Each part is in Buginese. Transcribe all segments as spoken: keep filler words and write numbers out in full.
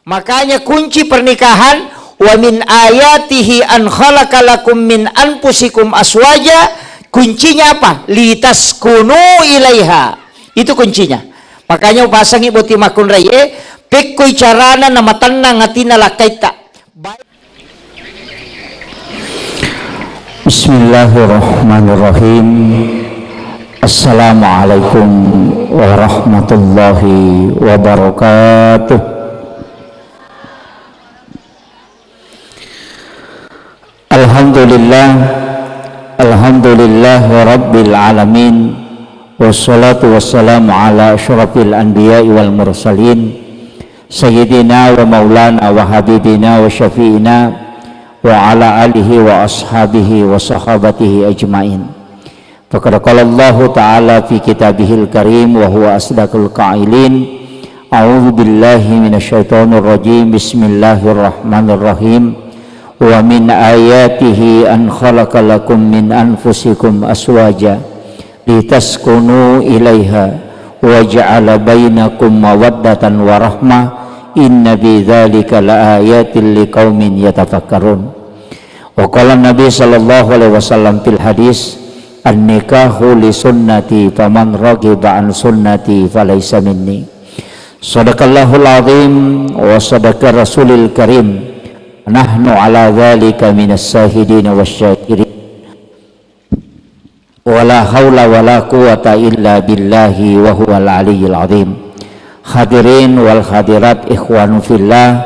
Makanya kunci pernikahan, "Wa min ayatihi an khalaqa lakum min anfusikum aswaja", kuncinya apa? "Litaskunu ilaiha." Itu kuncinya. Makanya upasangi boti makkunrai e, pekkoi carana namatennang atina lakkaitta. Baik. Bismillahirrahmanirrahim. Assalamualaikum warahmatullahi wabarakatuh. Alhamdulillah, alhamdulillah rabbil alamin. Wassalatu wassalamu ala asyrafil anbiya'i wal mursalin, sayyidina wa maulana wa habibina wa syafi'ina wa ala alihi wa ashabihi wa sahabatihi ajmain. Faqad qala Allahu ta'ala fi kitabihil karim wa huwa asdaqul qailin. A'udzu billahi minasyaitonir rajim. Bismillahirrahmanirrahim. Wa min ayatihi an khalaqa lakum min anfusikum aswaja litaskunu ilaiha wa ja'ala bainakum mawaddatan wa rahmah. Inna fi dzalika laayatil liqaumin yatafakkarun. Wa qala Nabi sallallahu alaihi wasallam fil hadis, "An-nikahu li sunnati, faman raghiba an sunnati falaisa minni." Sadaqallahul azim wa sadaqa rasulil karim. Nahnu ala dzalika minas syahidin wasy syakirin. Wala haula wala quwwata illa billahi wa huwal aliyyil azim. Hadirin wal hadirat, ikhwanu fillah,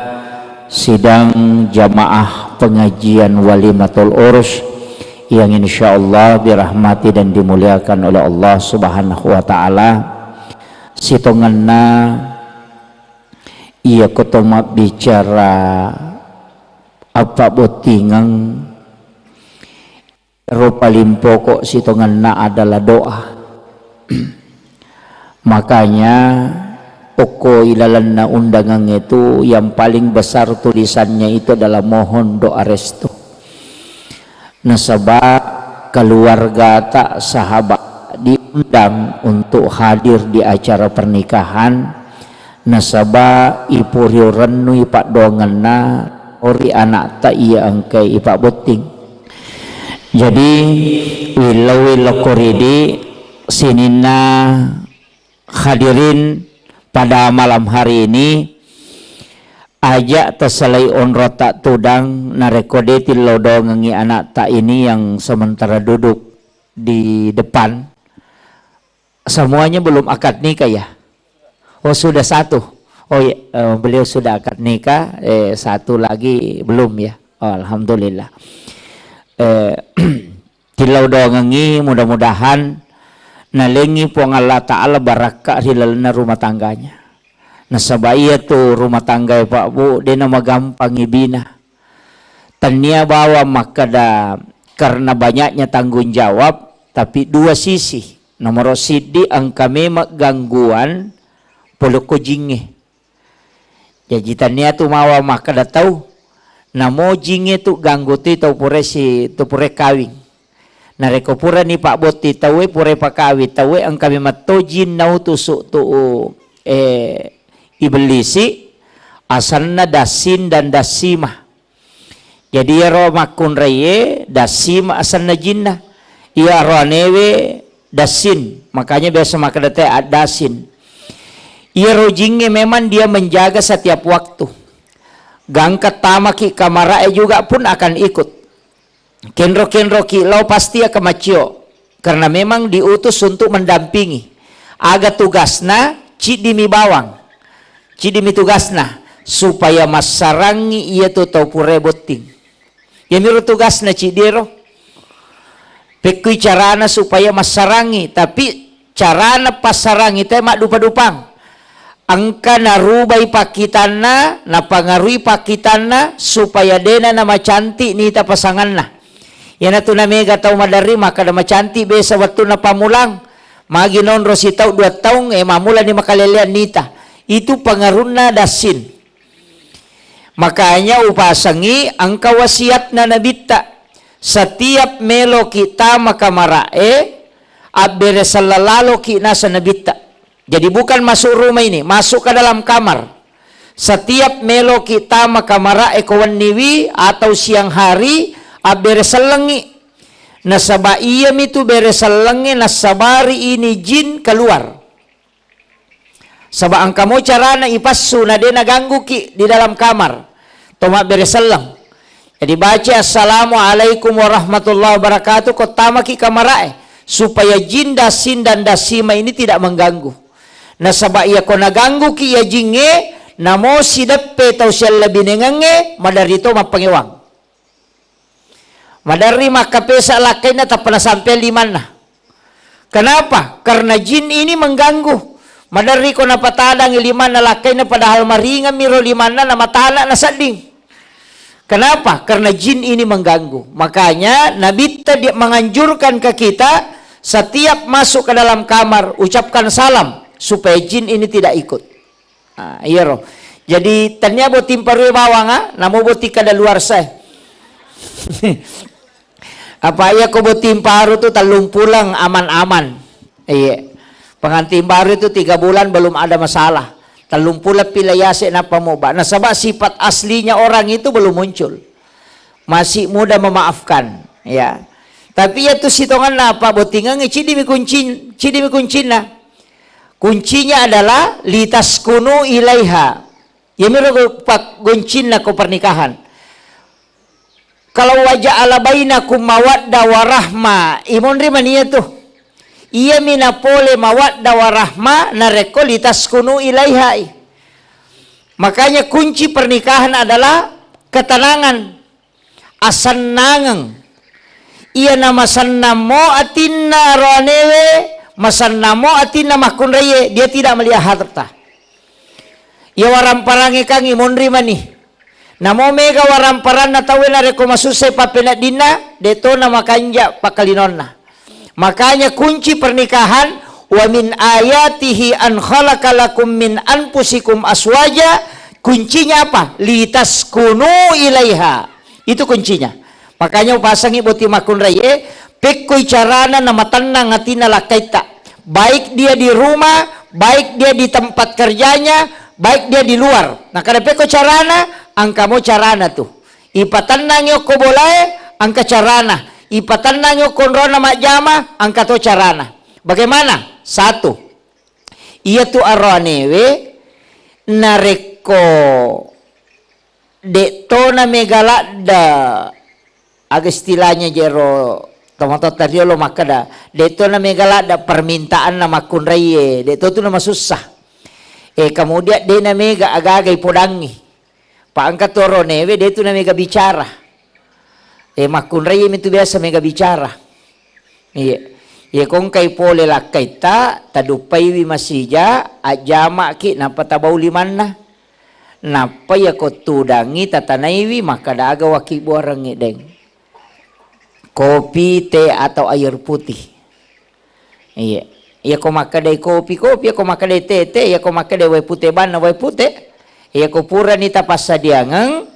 sidang jamaah pengajian walimatul urus yang insyaallah dirahmati dan dimuliakan oleh Allah Subhanahu wa taala. Sitongenna iya koto mabbicara apa bottingeng Ro paling pokok sitongenna adalah doa. Makanya, okko ilalenna undangan itu yang paling besar tulisannya itu adalah mohon doa restu. Nasaba keluarga tak sahabat diundang untuk hadir di acara pernikahan, nasaba ipurio rennui paddoangenna ori anakta iya engkai ipabbotting. Jadi, willau-willau koridi sininna hadirin pada malam hari ini, aja tasalai onrota tudang, narekko de tillau doangengi anakta ini yang sementara duduk di depan, semuanya belum akad nikah ya? Oh, sudah satu. Oh iya, eh, beliau sudah akad nikah, eh, satu lagi belum ya. Oh, alhamdulillah. Eh, tillau doangengi, mudah-mudahan nalengi Puang Allah Ta'ala barakka ri lalenna rumah tangganya. Nasaba iya tu rumah tangga e, Pak Bu, de namagampang ibina. Tania bawang makkeda karena banyaknya tanggung jawab, tapi dua sisi. Nomoro siddi, engka memang gangguan polokko jingnge. Jaji tania tu mawa makkeda tau, namo jingnge tu ganggu tu tau pura si, tu pura kawing. Narekko purani pabbotti tauwe, pura pakawing tauwe, engka memang to jin nautusu tu, eh, ibellisi, asenna Dassin dan Dassima. Jadi iyaro makkunraié Dassima asenna jinna. Iyaro anéwé Dassin, makanya biasa makkeda tauwé Addasin. Iyaro jinngé memang dia menjaga setiap waktu. Gangka tamaki kamara'é juga pun akan ikut. Kenro-kenroki lao pasti akan maccio. Karena memang diutus untuk mendampingi. Aga tugasna, ciddimi bawang. Ciddimi tugasna, supaya massarangi iyatu tau purae botting. Iyamiro tugasna ciddiero. Pekkui carana supaya massarangi, tapi carana passarangi te maddupa-dupang. Engka narubai pakkitanna, napangarui pakkitanna supaya dena namacantik nita pasanganna. Iyanatu namega tau maderri makkeda macantik biasa wettunna pammulang. Magi nonro sitaung dua taung, eh, mammulani makalelean nita. Itu pengaruhna Dassin. Makanya upasengi engka wasiatna Nabitta. Setiap meloki tama kamara'e, abbere selleng laloki naseng Nabitta. Jadi bukan masuk rumah ini, masuk ke dalam kamar. Setiap meloki tama kamara'e ko wenniwi atau siang hari, abbere sellengngi. Nasaba iyamitu bere sellengnge nassabari ini jin keluar. Saba engka mo carana ipassu na de nagangguki di dalam kamar. To mabbere selleng. Jadi baca assalamualaikum warahmatullahi wabarakatuh, ko tamaki kamara'e, supaya jin dassing dan dassima ini tidak mengganggu. Nasaba iyako nagangguki iya jingnge, namo sideppe tau siallebinengengnge, maderri to mappangewang. Maderri makkapesa lakkainna tappa nasampeang limanna. Kenapa? Karena jin ini mengganggu. Maderri ko napatadangi limanna lakkainna padahal maringemmi ro limanna, namatana nasedding. Kenapa? Karena jin ini mengganggu. Makanya Nabitta dia menganjurkan ke kita, setiap masuk ke dalam kamar, ucapkan salam supaya jin ini tidak ikut. Ah, iyaro. Jadi tania botting parue bawang, ah, namo botting kadaluarsa. Apa iya ko botting paru tu tellung puleng aman-aman. Iya. Pengantin baru itu tiga bulan belum ada masalah. Tellung puleng pila yase nappa moba. Nasaba sifat aslinya orang itu belum muncul. Masih muda memaafkan, ya. Tapi iya tu sitonganna apa bottingengnge cidimi kuncin-, cidimi kuncinna. Kuncinya adalah litaskunu ilaiha. Iyamiro go-, pak-, goncinna ko pernikahan. Kalau waja'ala bainakum mawadda warahma, imonri mani iya tu. Iyami napole mawadda warahma narekko litaskunu ilaihai. Makanya kunci pernikahan adalah ketenangan, asennangeng. Iyana masennammo atinna roanewe, masennammo atinna makkunraiye, dia tidak melihat harta. Iya waramparangnge kang imonri mani. Namo mega waramparanna tauwe narekko masussai pappeneddinna, de to namakanja pakkalinonna. Makanya kunci pernikahan, "Wa min ayatihi an khalaqa lakum min anfusikum aswaja," kuncinya apa? "Litaskunu ilaiha." Itu kuncinya. Makanya upasangi boti makkunrai, eh, pekkoi carana namatennang atinna lakkaitta. Baik dia di rumah, baik dia di tempat kerjanya, baik dia di luar. Nah, kada pekko carana, angka mo carana tu. Ipatennangi okko bolae, angka carana. Ipatennangi okko onrona majjama, angka to carana. Bagaimana? Satu, iyatu aroanewe narekko de tona mega ladde, aga istilahnya jero tomatoatta riolo makkeda, de tona mega ladde permintaanna makkunraie, de to tu namasussa. Eh, kemudian de na mega aga-aga ipodangi. Pa engka tu aroanewe de tu na mega bicara. Eh, makkunrai mi tu biasa mega bicara. Iya. Iya, ko engkai pole lakkaitta, taduppaiwi masija, ajjamaki, nappa tabau limanna. Nappa iya ko tudangi, tatanaiwi, makkeda aga wakibbuarengngi, deng. Kopi, teh, atau air putih. Iya. Iya ko makkedai kopi, kopi, iya ko makkedai teh, teh, iya ko makkedai wae pute banna, wae pute. Iya ko purani tapassadiangeng,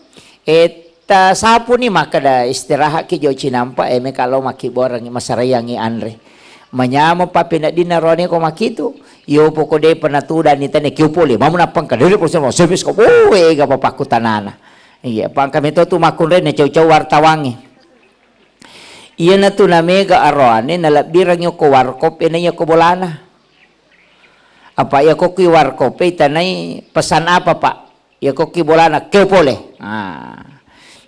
eh, tasapuni makkeda istirahatki jo cinampa, eh, meka lao makkibbuarengngi, masaraiangngi anre. Manyameng pappeneddinna roane ko makkitu, iyo poko depa natudani tane kio pole, mamu nappangka dede ko sama, sebes ko, oh, ega papakku tanana. Iya, pangka meto tu makkunrai na cau-cau wartawangnge. Iyanatu namega aroane nalebbirengngi okko warkop e naiya ko bolana. Apa iya ko kui warkop e itanai pesan apa, Pak? Iya ko kui bolana keo pole. Ah.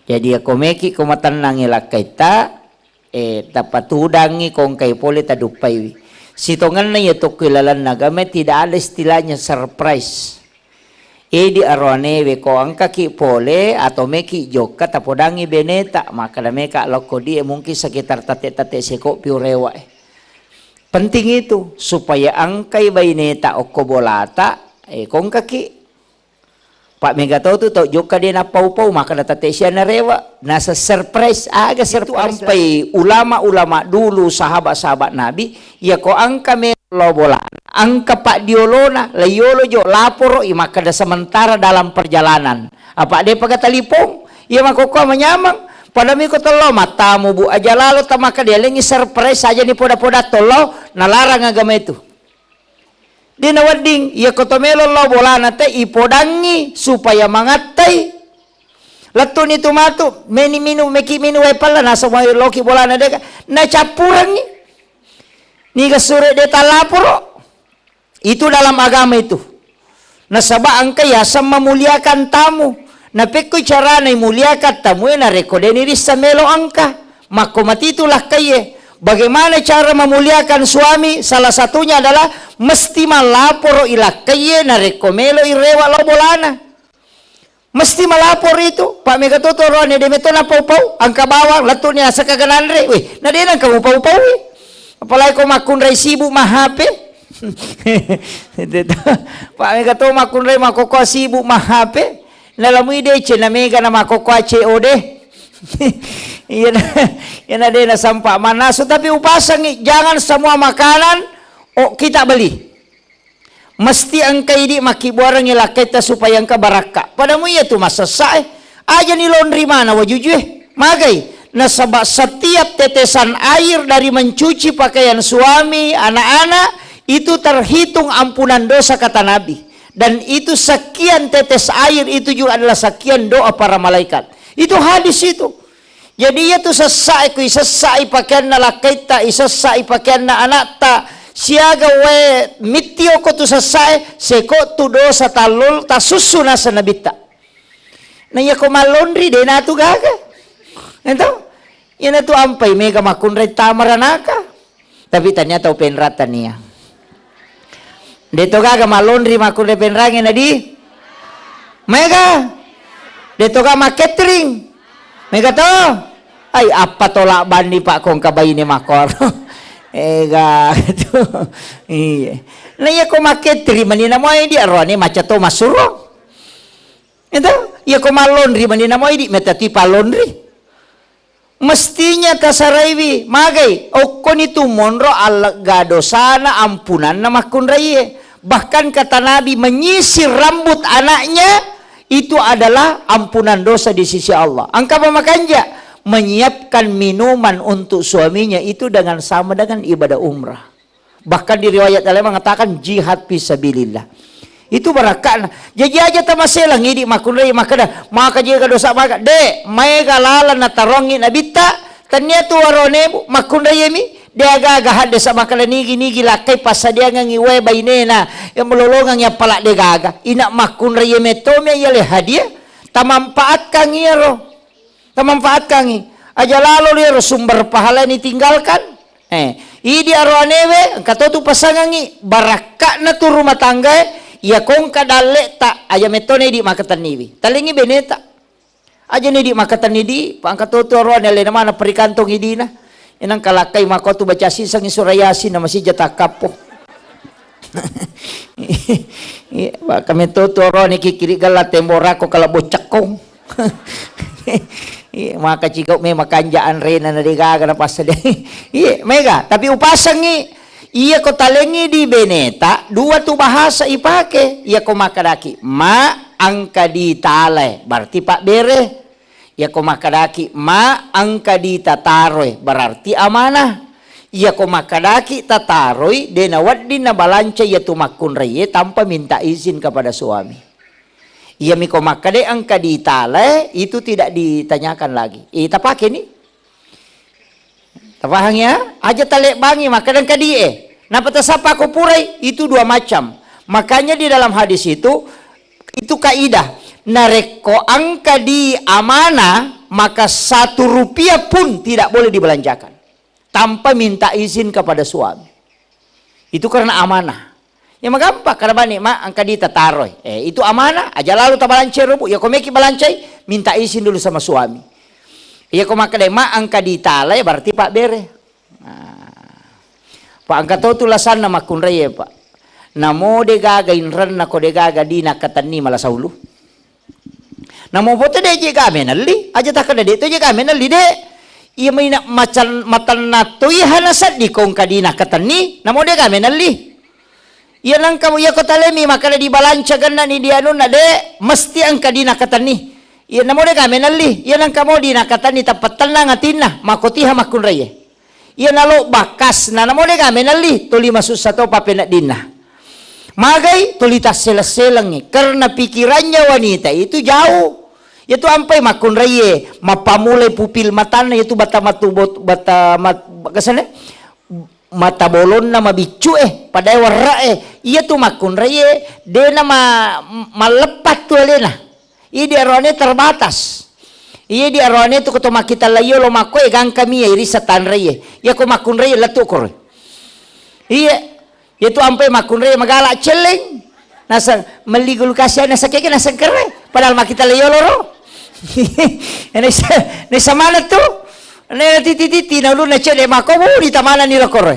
Jadi iya ko meki ko matennangi lakkaitta, eh, tapatudangi ko engkai pole taduppaiwi. Sitongenna iya tokko ilalenna agama tidak ada istilahnya surprise. Idi aroanewe ko engkaki pole atau meki jokka tapodangi beneta, makkeda meka lokko die mungkin sekitar tate-tate seko piu rewa e. Penting itu supaya engkai baineta okko bolata, eh, ko engkaki. Pa mega tau tu tau jokka de napau-pau, makkeda tate siana rewa, nasa surprise, aga surprise ampai ulama-ulama dulu, sahabat-sahabat Nabi, iya ko engka me lo bola, engka paddiolona, laiyolo jo laporo i makkeda sementara dalam perjalanan. Apa de paga talipong? Iya makkokkoe manyameng. Pada miko tello mattamu, Bu, aja lalo tamakkeda lengngi surprise aja ni poda-poda tollo, nalarang agama itu. De' nawedding, iya ko to melo lao bolana te ipodangngi supaya mangattai. Lettu'ni tu matu, meni minu, meki minu wae pella, nasaba loki bolana de' ka, nacappurengngi. Niga sure de' tallaporo. Itu dalam agama itu. Nasaba engka yaseng memuliakan tamu. Napekkoi carana imuliakan tamue narekko de' nirissa melo engka. Makko matitu lakkaiye. Bagaimana cara memuliakan suami? Salah satunya adalah mesti mallaporo i lakkaiye narekko melo i rewe' lao bolana. Mesti malapor itu, Pak, mega to toroane de' meto napau-pau, engka bawang, lettu'ni asaka gananre, weh, na de' nengka mupau-pau, weh. Apalagi ko makkunrai sibuk ma-H P. Itu to. Pak, mega to makkunrai makkokkoe sibuk ma-H P. Nalamui deceng na mega na makkokkoe C O D. Iya na, iya na de' na sempat mannasu, tapi upasangngi, jangan semua makanan, oh, kita beli. Mesti engka idi' makkibbuarengngi lakkaitta supaya engka barakka. Pada mu iya tu massessa'e. Aja ni laundry mana wajujue. Magai? Nasaba setiap tetesan air dari mencuci pakaian suami, anak-anak, itu terhitung ampunan dosa, kata Nabi. Dan itu sekian tetes air itu juga adalah sekian doa para malaikat. Itu hadis itu. Jadi, iya tu sessa'e, ku isessai pakeanna lakkaitta, isessai pakeanna ana'ta, siaga wae mittio ko tu sessa'e, seko tu dosa tallol, tasussu naseng nabitta. Na iya ko mallonri, de' natu gaga. Ento? Iya natu ampai mega makkunrai tama ranaka. Tapi tania tau penrang tania. De' to gaga mallonri makkunrai penrangnge na di. Mega. De' to gaga makketring. Mega to. Ai, appa tolak bandi, Pak, ko engka baine makkoro. Ega tu. Iya. Na iya ko makketring mani na moi di aroane maca to massuro. Ento? Iya ko mallonri mani na moi di meta tu pallonri. Mestinya tasaraiwi, magai, okkoni tu monro allegga dosana ampunanna makkunraie. Bahkan kata Nabi, menyisir rambut anaknya itu adalah ampunan dosa di sisi Allah. Engka apa makanja? Menyiapkan minuman untuk suaminya itu dengan sama dengan ibadah umrah. Bahkan di riwayat lain mengatakan jihad fisabilillah. Itu barakka'na. Jaji aja tamaselang idi makkunrai makkeda, maka jaga dosa maka. De', maega laleng natarongngi nabitta, tania tu waronemu makkunraiemi, de' aga-aga haddesa makkeda nigi-nigi lakkai passadiangengngi wae bainena, yang melolongang yang pala de' gaga. Ina makkunraie mettomi yale hadiah, tamanfaatkan iyaro. Tamanfaatkangngi. Aja lalo liaro sumber pahala yang ditinggalkan. Eh, idi aroanewe, engka to tu pasangangngi. Barakka'na tu rumah tanggae, iya kongka dalle ta, aja mettone idi makatenniwi. Talengi beneta. Aja ni idi makatenni di, pa engka to tu aroane alena mana perikantong idina. Enang kalakkai mako tu baca sisangi surah Yasin na masija takkappo. Iya, maka metto tu aroane kikiri gella temborako kala boccakko. Iya, maka cikau memang kanja anrena na degaga na passadiang. Iya, mega, tapi upasangngi. Iya, ko talengngi di beneta, dua tu bahasa ipake. Iya, ko makkadaki, ma engka ditalae, berarti pabbere. Iya, ko makkadaki, ma engka ditataroi, berarti amanah. Iya, ko makkadaki tataroi, de nawedding nabalanca iya tu makkunraie tanpa minta izin kepada suami. Iyami ko makkeda engka ditalae, itu tidak ditanyakan lagi. Eh, tapake ni? Tapahang ya? Aja talebbangi makkeda engka die. Napa tasappa ko purai? Itu dua macam. Makanya di dalam hadis itu, itu kaidah. Narekko engka di amanah, maka satu rupiah pun tidak boleh dibelanjakan tanpa minta izin kepada suami. Itu karena amanah. Ya magampang, karena bani ma engka ditataroi. Eh, itu amanah, aja lalu tabalancai rupu. Ya ko meki balancai, minta izin dulu sama suami. Ya ko makkedai ma engka ditalai, berarti pabbere. Nah. Pak, engka to tu lasanna makkunrai, Pak. Namo degaga inrenna ko degaga dina katenni malasa ulu. Namo bote de je game nelli, aja takkeda de to je game nelli, de. Iya maina macan matanna to iya hana seddi ko engka dina katenni, namo de game nelli. Iya nangka iya ko talemi makkeda dibalanca gennani di anunna, de, mesti engka dina katenni. Iya namo de game nelli, iya nangka mo dina katenni tappa tennang atinna, makotiha makkunraie. Iya nalo bakas, na namo de game nelli, toli masussa to pappeneddinna. Magai tuli tasseleng-selengngi, karena pikirannya wanita itu jauh. Iyatu ampai makkunraie, mappamulai pupil matanna, iyatu bata matu bot-, bata mat-, kesana, mata bolonna mabiccu e, padae werre e. Iyatu makkunraie, dena ma-, malleppat tu alena. Idi aroane terbatas. Iya di aroane tu koto makkita laiyolo makko e gangka mia irisa tanraie. Iya ko makkunraie lettu koro. Iya. Iyatu ampai makkunrai magala celleng. Naseng melli gulu kasihan naseng keke naseng kere. Padahal makkita laiyolo ro. Nesa, nesa mana tu? Ne titi-titi na ulunna cede makko buni tamana ni lokoro.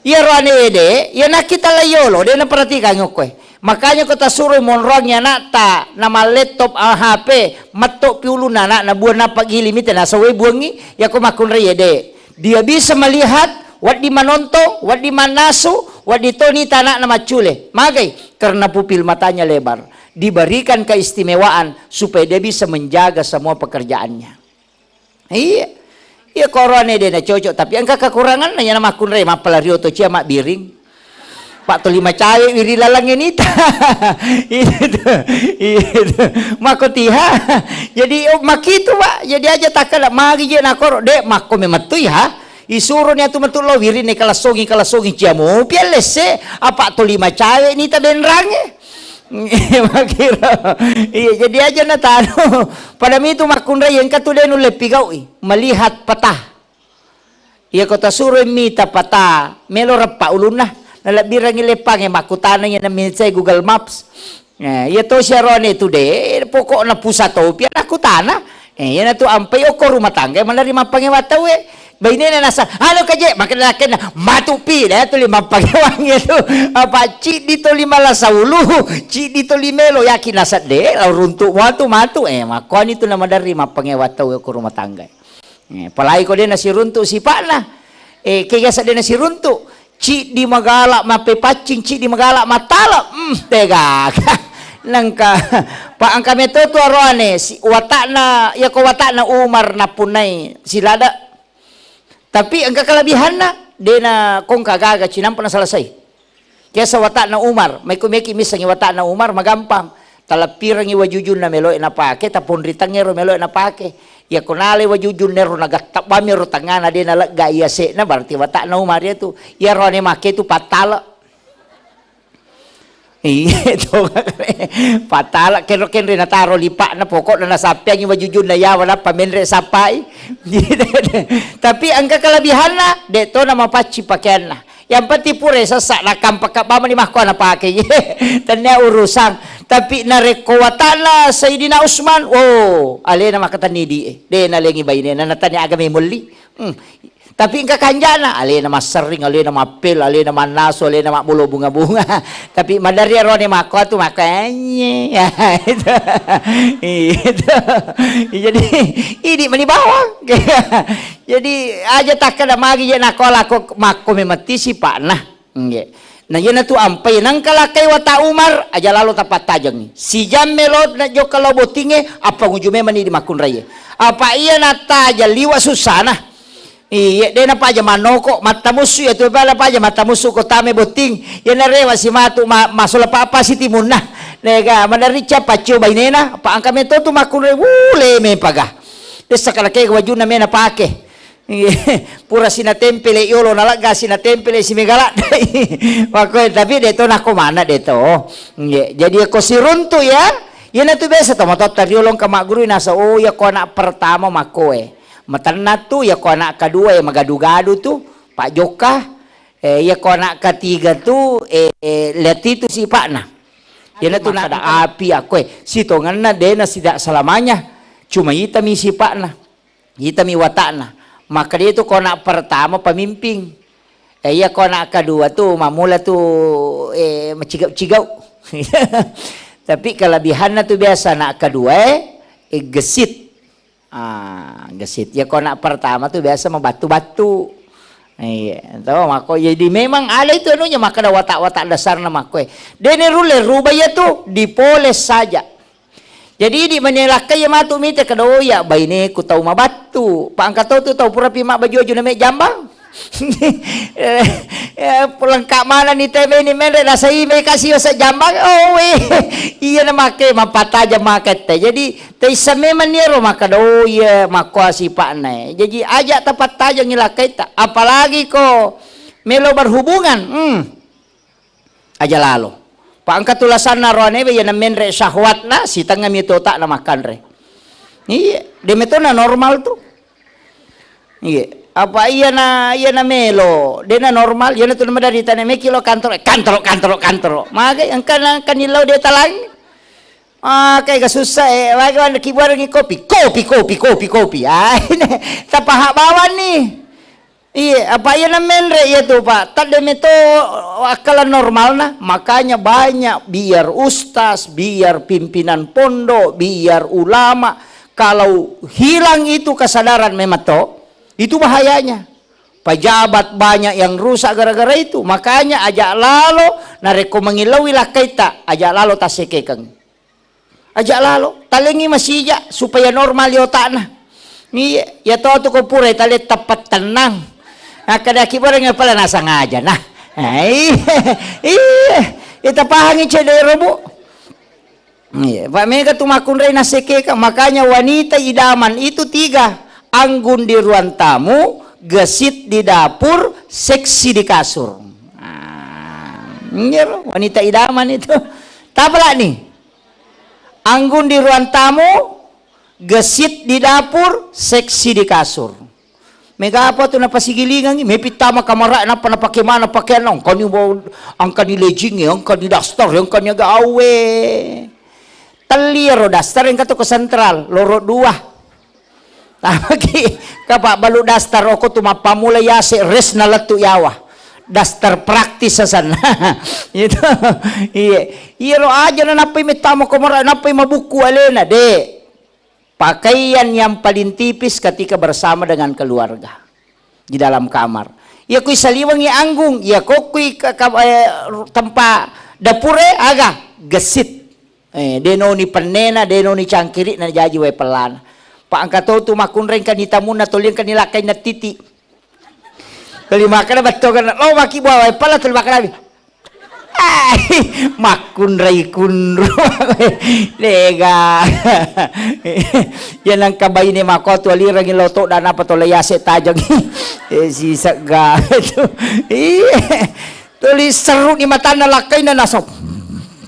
Iya roane de, iya nakkita laiyolo de naperhatikan okkoe. Makanya ko tasuroi monroangngi anakta na mallettop, ah, H P, mettopi ulunna anakna buang nappa gili mite nasawai buangngi, yako makkunrai ede. Dia bisa melihat, wedding manontong, wedding mannasu, wedding toni ta anakna maccule. Magai? Karena pupil matanya lebar. Diberikan keistimewaan supaya dia bisa menjaga semua pekerjaannya. Iya. Iya, koroane de na cocok, tapi engka kekuranganna, iyana makkunrai mappala rio to cia mabbiring. Pak tuli macawe wiri laleng nita. Itu. Itu. Mako tiha. Jadi, oh, makitu, Pak. Jadi aja takkala magi je nakoro, de makko memettu ya. Isuro ni atu metu lo wiri ne kalasongi, kalasongi cia mopi allesse, apa tuli macawe nita benrange. Makiro. Iya, jadi aja na tanu. Pada mitu makkunrai engka tu de nulle pigau'i, melihat peta. Iya ko tasuroi mita peta, melo reppa ulunna, nalebbirangi leppange makkutanai na micai Google Maps. Eh, iya to siarone tu de, pokokna pusa topi anakku tana. Eh, iyana tu ampai okko rumah tangga manari mappangewa tauwe. Bainena nasa, "Anu kaje," makkeda lakkainna, "Matupi," de tuli mappangewangnge tu. Apa ciddi tuli malasa ulu, ciddi tuli melo yakin nasa de, lao runtu matu matu. Eh, makkoni tu namaderri mappangewa tauwe okko rumah tangga. Eh, apalagi ko de nasiruntu sipa'na. Eh, kegasa de nasiruntu. Ciddi magala mappepaccing, ciddi magala mattala. Hmm, tegaga. Nengka, pa engka meto tu aroane, si, watakna, yako watakna Umar nappunnai silada. Tapi engka kelebihanna, de na kongka gaga cinampa na selesai. Kiasa watakna Umar, maiko meki missengi watakna Umar, magampang. Talappirengi wajujunna meloe napake, taponri tengngero meloe napake. Yako nale wajujunna ero nagattabbami ero tengngana de nalegga iya sekna, berarti watakna Umar iya tu. Iya roane make tu pattala. Iya, to. Patala kenro-kenro nataro lipa'na, pokokna nasappeangi wajujunna yawa nappa menre sappai. Tapi engka kelebihanna, de to na mapaccing pakeanna. Yang penting pura sessa na kampa kabbama ni makko na pake. Tennia urusan. Tapi narekko watakna Sayyidina Usman, oh, alena makatenni di e. De nalengi bainena, natani aga memolli. Hmm. Tapi engka kanjana, alena masserring, alena mappel, alena mannasu, alena mabbulo bunga-bunga. Tapi maderri arone makko tu makanye. Itu. Itu. Jadi, idi mani bawang. Jadi, aja takkeda magi je nako lako makko memang ti sipa'na. Nggih. Nah, iyana tu ampai nengka lakkai wata Umar, aja lalo tapattajengi. Sijam melo na jokka lao bottingnge, appanguju memang ni di makkunraie. Apa iya natajang liwa sussana. Iya, de napaja manoko, mattamussu ya tu pala paja mattamussu ko tame botting. Iya narewa si matu ma-, masola papa si timunna. Nega manaricca paccio bainena, pa engka meto tu makkunrai, wuh, leme paga. Dessa kalake wajunna mena pake. Pura sina tempele yolo nalegga sina tempele si mega laddai. Makko, tapi de to nako mana de to. Nggih, jadi ko siruntu ya, iyana tu biasa to matotta riolo engka magguru nasa, oh ya ko anak pertama makkoe. Matenna tu, iya ko anak kedua iya magadu-gadu tu, Pak Jokka, eh, iya ko anak ketiga tu, eh, eh, lihat itu sipakna. Iya na tu nak ada api aku, eh, sitongenna dena sidak selamanya, cuma itami sipakna, itami watakna. Maka dia tu ko anak pertama pemimpin. Eh, iya ko anak kedua tu mamula tu, eh, macigau-cigau. Tapi kelebihanna tu biasa anak kedua, eh, eh, gesit. Ah, gesit. Ya, ko anak pertama tu biasa mabattu-battu. Iya, to, mako. Jadi memang ada itu anunya, maka ada watak-watak dasarna mako. Dene rulle rubah iya tu, dipoles saja. Jadi di menelakka iya matu mite kada, oh ya, baineku tau mabattu. Pa engka tau tu tau pura pi mabbaju-baju na me jambang. Eh, eh, lengka manenni te meni menre, nasai meka siwa sejambang. Oh, weh. Iya na make, mappatajang make te. Jadi, teissa memang niaro makkeda, oh iya, makkoa sipa'na e. Jadi, aja tapattajangi lakkaita. Apalagi ko melo berhubungan. Hmm. Aja lalo. Pa engka tu lasanna roanewe, iyana menre syahwatna, sitengngami tu otakna makkanre. Iya, de metona normal tu. Iya, apa iyana, iyana melo, dena normal, iyana tu maderita ne meki lo kantoro, kantoro, kantoro, kantoro. Maka engka na, engka nillau de talang. Ah, kayak gak susah eh, lagi wanda kibuarangi kopi, kopi, kopi, kopi, kopi. Ah, ini tapaha bawang nih. Iya, apa iya na menre iya tu, Pak? Tadde meto akkalan normalna. Makanya banyak biar ustaz, biar pimpinan pondok, biar ulama, kalau hilang itu kesadaran memang to, itu bahayanya. Pejabat banyak yang rusak gara-gara itu. Makanya ajak lalo, narekko mengilaui lakkaita, ajak lalo tassekekeng. Aja lalo, talengi masija supaya normal otakna. Iya, iya to tu ko pura tale tepat tenang. Akkadaki bareng pala nasengaja nah. Nah, iya, iya, ita pahangi cedero, Bu. Iya, Pak mega tu makkunrai nasekeka. Makanya wanita idaman itu tiga. Anggun di ruang tamu, gesit di dapur, seksi di kasur. Ah, iya, wanita idaman itu. Tapalak nih. Anggun di ruang tamu, gesit di dapur, seksi di kasur. Mega apa tu napasigilingangi, mepi tama kamara, napa napake mana pakeanna, angkani bau, angkani lejingnge, angkani daster, angkani aga awe. Telli ero daster engka tu ke sentral, loro dua. Tamaki, kapa balu daster oko tu mappammula yase res nalettu yawa. Daster praktis asanna. Itu. Iya. Iyaro aja na nappai mettama komoro, nappai mabukku alena, de. Pakaian yang paling tipis ketika bersama dengan keluarga di dalam kamar. Iya kui saliwengi anggung, iya kokkui ka, ka, eh, tempat dapure aga gesit. Eh, denoni pennena, denoni cangkirikna jaji wae pellana. Pa engka to tu makkunrai engkani tamunna toli engkani lakkainna titi. Toli makkeda betto kena lo maki bawa wae pella toli makkeda mi. Ai, makkunrai kunru. Dega. Ya nangka baine makotu alirangi loto dan apa tole yase tajang. Eh, si sega itu. Iya. Tuli seru ni matanna lakkainna nasab.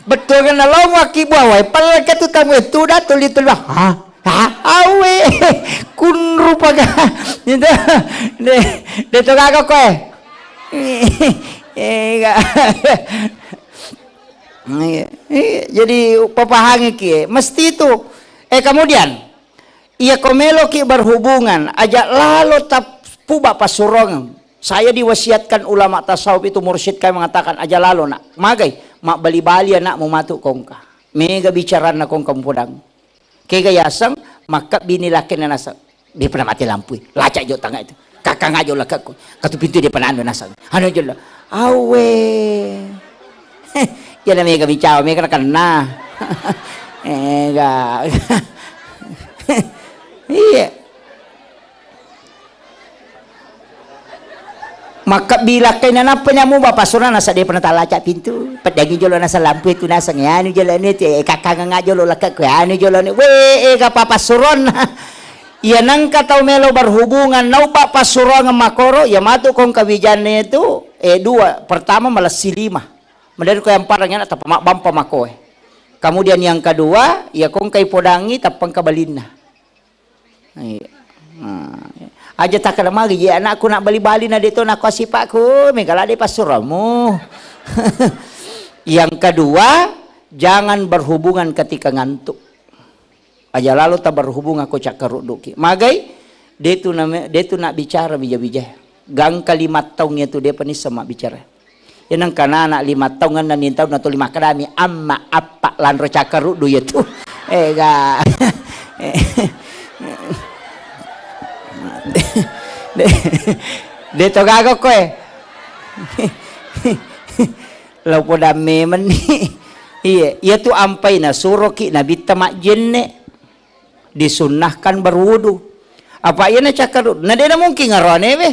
Betul kan nalong waki buah wae. Pala ketu tamu itu dah tuli tuli. Ha? Ha? Awe. Kunru paga. Itu. De, de to gaga koe. Eh, ga. Iya, iya, jadi papahangi ki, eh. Mesti itu. Eh, kemudian, iya ko meloki berhubungan, aja lalo tap-, puba pasurongan. Saya diwasiatkan ulama tasawuf itu, mursyid kami mengatakan, aja lalo, nak. Magai, mabbali-bali anakmu matu kongka. Mega bicaranna kongka mupodang. Kega yaseng, makkebbini lakkena naseng. Dia pernah mati lampu. Lacak jo tangga itu. Kakang aja lah kakku. Katu pintu dia pernah anu naseng. Anu aja lah. Awe. Ya namanya mega bicara, mega kena. Ega. Iya. Makkebbi lakkainna nappa nyamu bapa sura nasa depa natalaca pintu. Peddangi jolo nasa lampu itu naseng, anu jolo ni tu, eh, kakkangenga jolo lakka ku, anu jolo ni. We, eh, gapa passuronna. Iya nengka tau melo berhubungan, naupa passuroangeng makoro, iya matu kong kawijanna itu, eh, dua. Pertama, malessi lima. Maderi ko yang parang enak, tappa mabbampa makoe. Kemudian yang kedua, iya kong kai podangi, tappa engka balinna. Iya. Nah, aja takkeda magi je anakku nak bali-bali na de to nakko sipakku, mega lade passuromu. Yang kedua, jangan berhubungan ketika ngantuk. Aja lalo ta berhubungan ko cakkarudduki. Magai, de tu na, de tu nak bicara bija-bija. Gangka lima taung iya tu depa nisseng mabbicara. Iya nengka nana lima taung, enneng taung natuli makkedami, amma, appa, lanro cakkaruddu iya tu. Eh, ga. De, de, de to gaga koe. Lau podang memenni. Iya, iya tu ampai nasuroki nabitta majjenne. Disunnahkan berwudu. Apa iya na cakkaruddu? Na de na mungkin aroane we.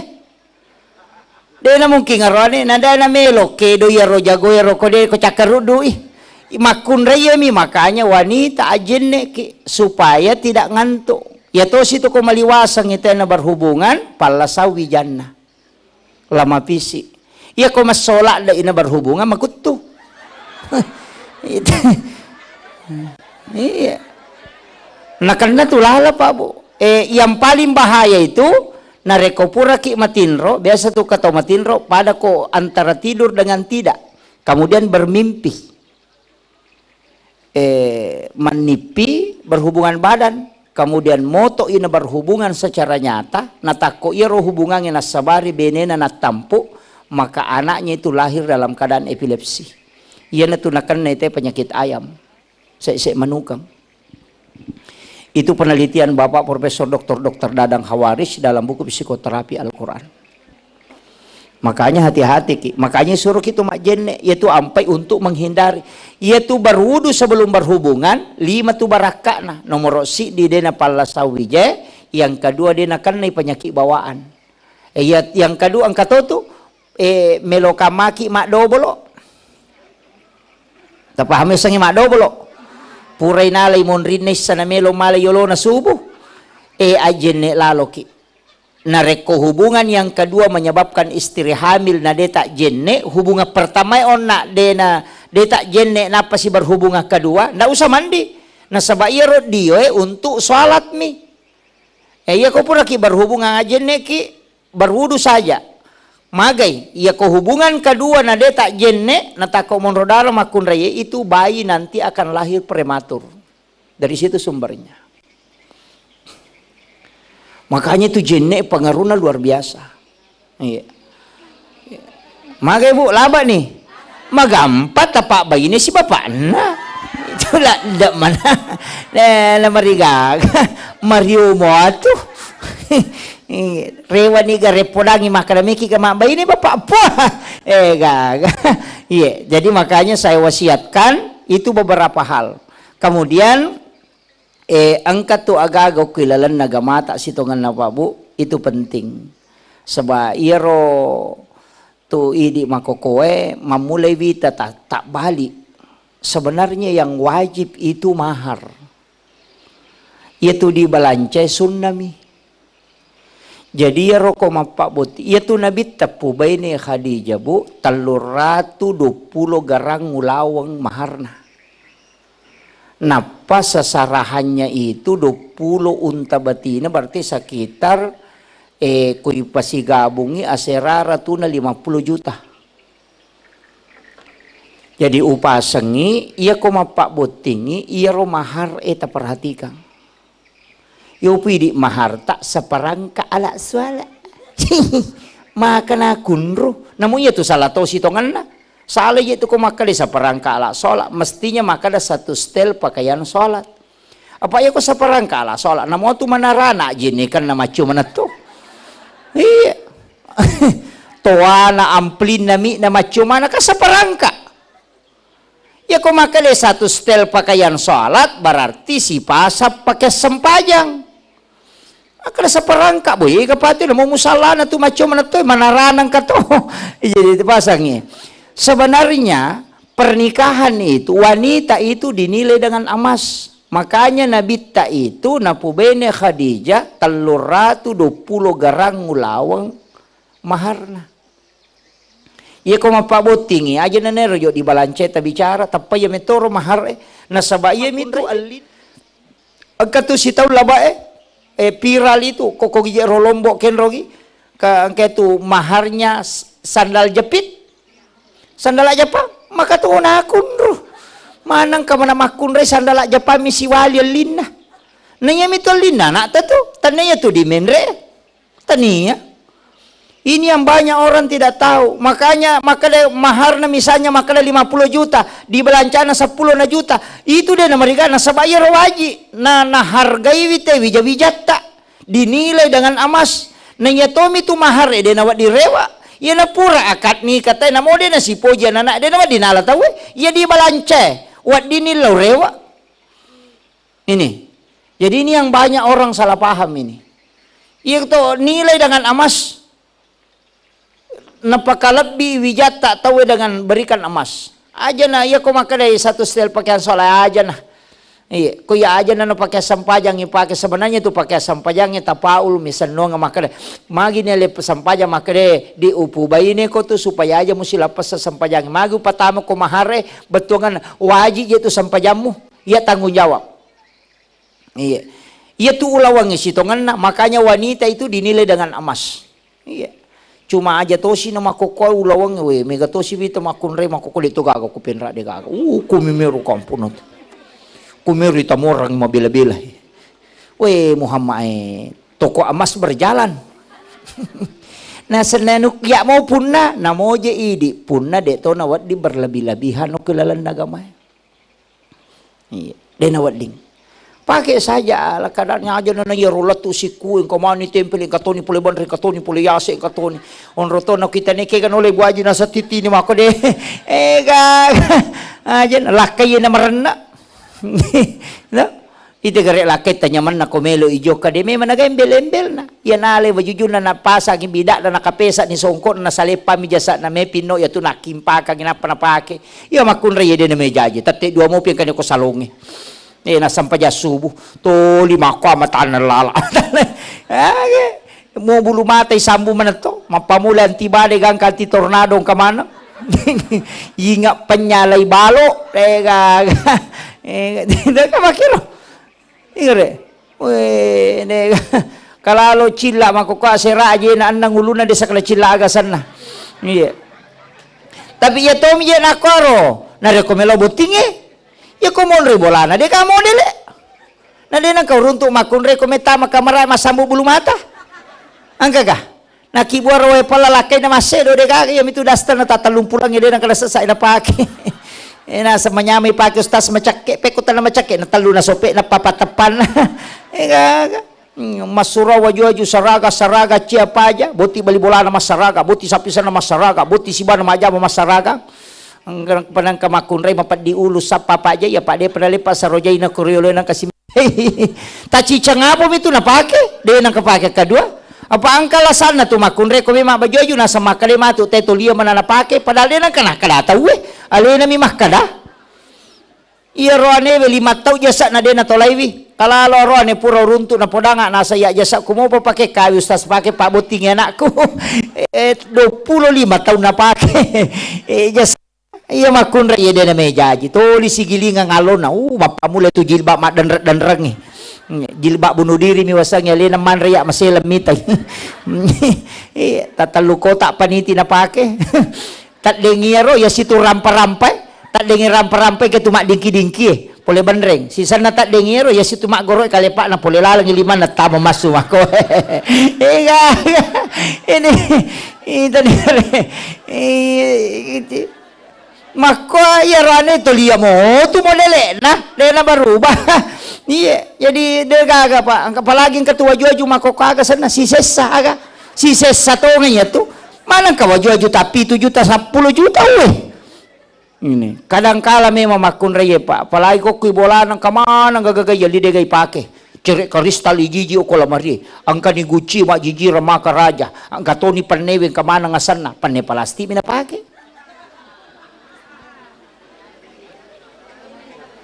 De' na mungkin aroane, na de' na melo kedo iyaro jago iyaro ko de' ko cakkaruddu'i. Makkunraiemi, makanya wanita ajenneki supaya tidak ngantuk. Iya tosi tu ko maliwaseng itena berhubungan, palla sawi janna. Lama pisi. Iya ko massola de' ina berhubungan makuttu. Itu. Iya. Nakenna tu lala, Pak, Bu. Eh, yang paling bahaya itu, narekko puraki matinro, biasa tu katau matinro, pada ko antara tidur dengan tidak, kemudian bermimpi. Eh, mannippi berhubungan badan, kemudian moto ina berhubungan secara nyata, natakko iyaro hubungangnge nassabari benena nattampu, maka anaknya itu lahir dalam keadaan epilepsi. Iyana tu nakenna ite penyakit ayam. Sek-sek manukang. Itu penelitian Bapak Profesor Doktor Doktor Dadang Hawaris dalam buku Psikoterapi Al-Quran. Makanya hati-hati ki. Makanya suruh kita majenne, yaitu ampai untuk menghindari. Yaitu berwudu sebelum berhubungan, lima tu barakkana. Nomor siddi dena palla sawije, yang kedua dena kennai penyakit bawaan. Eh, ya, yang kedua engka to tu, eh, melo kamaki maddobolo. Tapahami sengi maddobolo. Purai nalai monrinna issa na melo malai yolona subuh. Eh, ajenne laloki. Narekko hubungan yang kedua menyebabkan istri hamil na de' tak jenne, hubungan pertama onna de' na, de' tak jenne nappa si berhubungan kedua, ndak usah mandi. Nasaba iyaro dioe untuk sholatmi. Eh, iya ko puraki berhubungan ajenneki, berwudu saja. Magai, iya ko hubungan kedua na de' tak jenne, natakko monro darah makkunraie, itu bayi nanti akan lahir prematur. Dari situ sumbernya. Makanya itu jenne pengaruhnya luar biasa. Iya. Magai, Bu, laba nih. Magampa tapak baine si bapakna. Itu la, ndak mana. Eh, la marigaga. Mario moatu. Rewa ni gare podangi makkada meki ga mabbaine bapak. Puah. Eh, gaga. Iya, jadi makanya saya wasiatkan itu beberapa hal. Kemudian, eh, engka tu agaga ku ilalenna gamata sitongenna, Pak, Bu, itu penting. Saba iyaro tu idi makokoe mammulai wita ta-, tabbali. Sebenarnya yang wajib itu mahar. Iyatu dibalancai sunnami. Jadi iyaro ko mappabbotting, iyatu Nabitta pubaine Khadijah, Bu, telluratu duappulo garang ulaweng maharna. Nappa sesarahannya itu duappulo unta betina, berarti sekitar, eh, kui pasigabungi aserara tuna lima puluh juta. Jadi upasengi, iyako mappabbottingi, iyaro mahar e taperhatikang. Yopi idi maharta saparangka ala suala. Maka nakunru. Namu iya tu salah tosi tongenna. Salah iya tu ko makkeda saparangka ala sholat. Mestinya makkeda satu setel pakaian sholat. Apa iya ko saparangka ala sholat. Namu tu manarana ajinnikan na maccu manettu. Iya. Toana amplinna mi na maccu mana ka saparangka. Iya ko makkeda satu setel pakaian sholat, berarti sipasang pakai sempajang. Makkeda saparangka, boy, ega pati namo musallana tu macco manetto, manarana engka to. Jadi dipasangi. Sebenarnya pernikahan itu, wanita itu dinilai dengan emas. Makanya Nabitta itu napubene Khadijah telluratu duappulo garang ulaweng maharna. Iya ko mappabbottingi, aja nanero jo dibalancai tabicara, tappa iya metoro mahar e. Nasaba iya mitu elli. Engka tu sitaung labae, eh, viral itu, koko gije ro Lombok kenrogi, ka engka tu maharnya s-, sandal jepit, sandal Jepang, maka tu nakunru. Maneng ka mana makkunrai sandal Jepang mi siwali ellinna. Na iya mitu ellinna, anak tu, tania tu di menre. Tania. Ini yang banyak orang tidak tahu. Makanya, makkeda maharna misalnya makkeda lima puluh juta, dibalancana seppulo na juta. Itu de namariga nasaba iyaro waji. Na, nahargai wite wija-wijatta. Dinilai dengan emas. Na iya tomi tu mahar e de nawedding rewa. Iya napura akad nikah tai namo de nasipoji anak de nawedding nala tauwe. Iya dibalanca. Weddinni lao rewa. Ini. Jadi ini yang banyak orang salah paham ini. Iya to nilai dengan emas. Napakalebbi wijatta tauwe dengan berikan emas. Aja na iya ko makkeda satu setel pakaian sholat aja na. Iya, ko iya aja na no pakaian sempajang ipake, sebenarnya tu pakaian sempajang tapaul mi sennonga makkeda. Magi ni le sempajang makkeda di upu baine ko tu supaya aja musi lapasa sempajang. Magi upatama ko mahare bettuangan wajib je tu sempajammu. Iya tanggung jawab. Iya. Iya tu ulawangnge sitongenna, makanya wanita itu dinilai dengan emas. Iya. Cuma aja tosi na makkokkoe ulawangnge, we, mega tosi wita makkunrai makkokko de to gaga ku penra de gaga. Uh, ku mimero kampung tu. Ku mero itamorang mabela-bela. We, Muhammad, eh, toko emas berjalan. Nah, senenuk ya mau punna, namoje idi punna de to na wedding berlebih-lebihan ke lalenna agamae. Iya, de na wedding. Pake saja, la kadang aja na iyaro lettu sikku, engka mani tempel, engka toni pole banre, engka toni pole yase, engka toni. Onro to na kita ne kega nole buaji na satiti ni mako de. Eh, ga, aja na lakkai na marenna. No? Ite gare lakkai tanyamenna ko melo ijoka de memang naga embel-embelna. Iya nale wajujunna napasangi bidakna nakapesani songkokna saleppami jasana mepinno iya tu nakkimpakangi nappa napake. Iya makkunrai iya de na mejaji, tette dua mopi engkani ko salonge. Eh, nasampajang subuh, toli makko amatanna lala. Age, mo bulu mata isambu manetto, mappamula anti bade gangka anti tornado engka maneng. Inga penyalai balo, eh, gaga. Eh, de ka makiro. Igare. Weh, ne, kalalo cilla makkokko asera ajena annang ulunna desa kala cilla aga senna. Iya. Tapi iya tomi je nakkoro, narekko melo bottingnge, iya ko monroi bolana, de ka modele. Na de nengka uruntu makkunrai ko metta makkamara massambu bulu mata. Engkaga? Nakibuaro wae pella lakkaina massedo de gaga, iya mitu daster na tatellung pulang de nengka nasessa napake. Eh, naseng manyamai pake ustaz macakke, pekko tanna macakke, na tellu na sope, na papa teppanna. Eh, gaga. Hmm, massura waju-waju saraga, saraga cia paja, boti bali bolana massaraga, boti sapisanna massaraga, boti sibana majama massaraga. Engka penengka makkunrai mapeddi ulu sappa paja, iya pade pada lepa sarojai na koriolo nengka si Taciceng apa mitu napake? De nengka pake kedua. Apa engka alasanna tu makkunrai ko memang baju-baju naseng makkeda matu te tolia mana napake, padahal de nengka nakkeda tauwe. Alena mi makkeda. Iya roane we lima tau jasa na de natolaiwi. Kalalo roane pura runtu napodanga nasa iya jasa kumopa pake kawi ustaz pake pabottingi anakku. Eh, dua puluh lima tahun napake. Eh, jasa Iya makkunrai iya de na mejaji, toli sigilingang alona, uh, mappamula tu jilbab maddenreng-denrengngi. Jilbab bunuh diri mi wasengngi alena manre iya maseleng mitai. Iya, tatellu kotak paniti napake. Taddengi iyaro iya situ rampa-rampai, taddengi rampa-rampai ke tu maddingki-dingkie. Pole benreng, sisenna taddengi iyaro iya situ maggoroe kalepakna pole lalengngi limanna tama massu makko. Ega, ini, ini tadi, eh, gitu. Makko iyaro ane tolia mo tu modele'na, de na berubah. Iya, jadi de gaga, Pak. Engka apalagi engka tu waju-waju makko aga senna sisessa aga. Sisessa tongeng iya tu. Mana engka waju-waju tapi itu juta, sepuluh juta, weh. Ini, kadangkala memang makkunrai, Pak. Apalagi ko kui bolana engka maneng gaga-gaga iya, li de ga ipake. Cere' karistal ijiji okko lamarie. Engkani guci majjijireng maka raja. Engka toni pennewe engka maneng asenna. Penne palastik mi napake.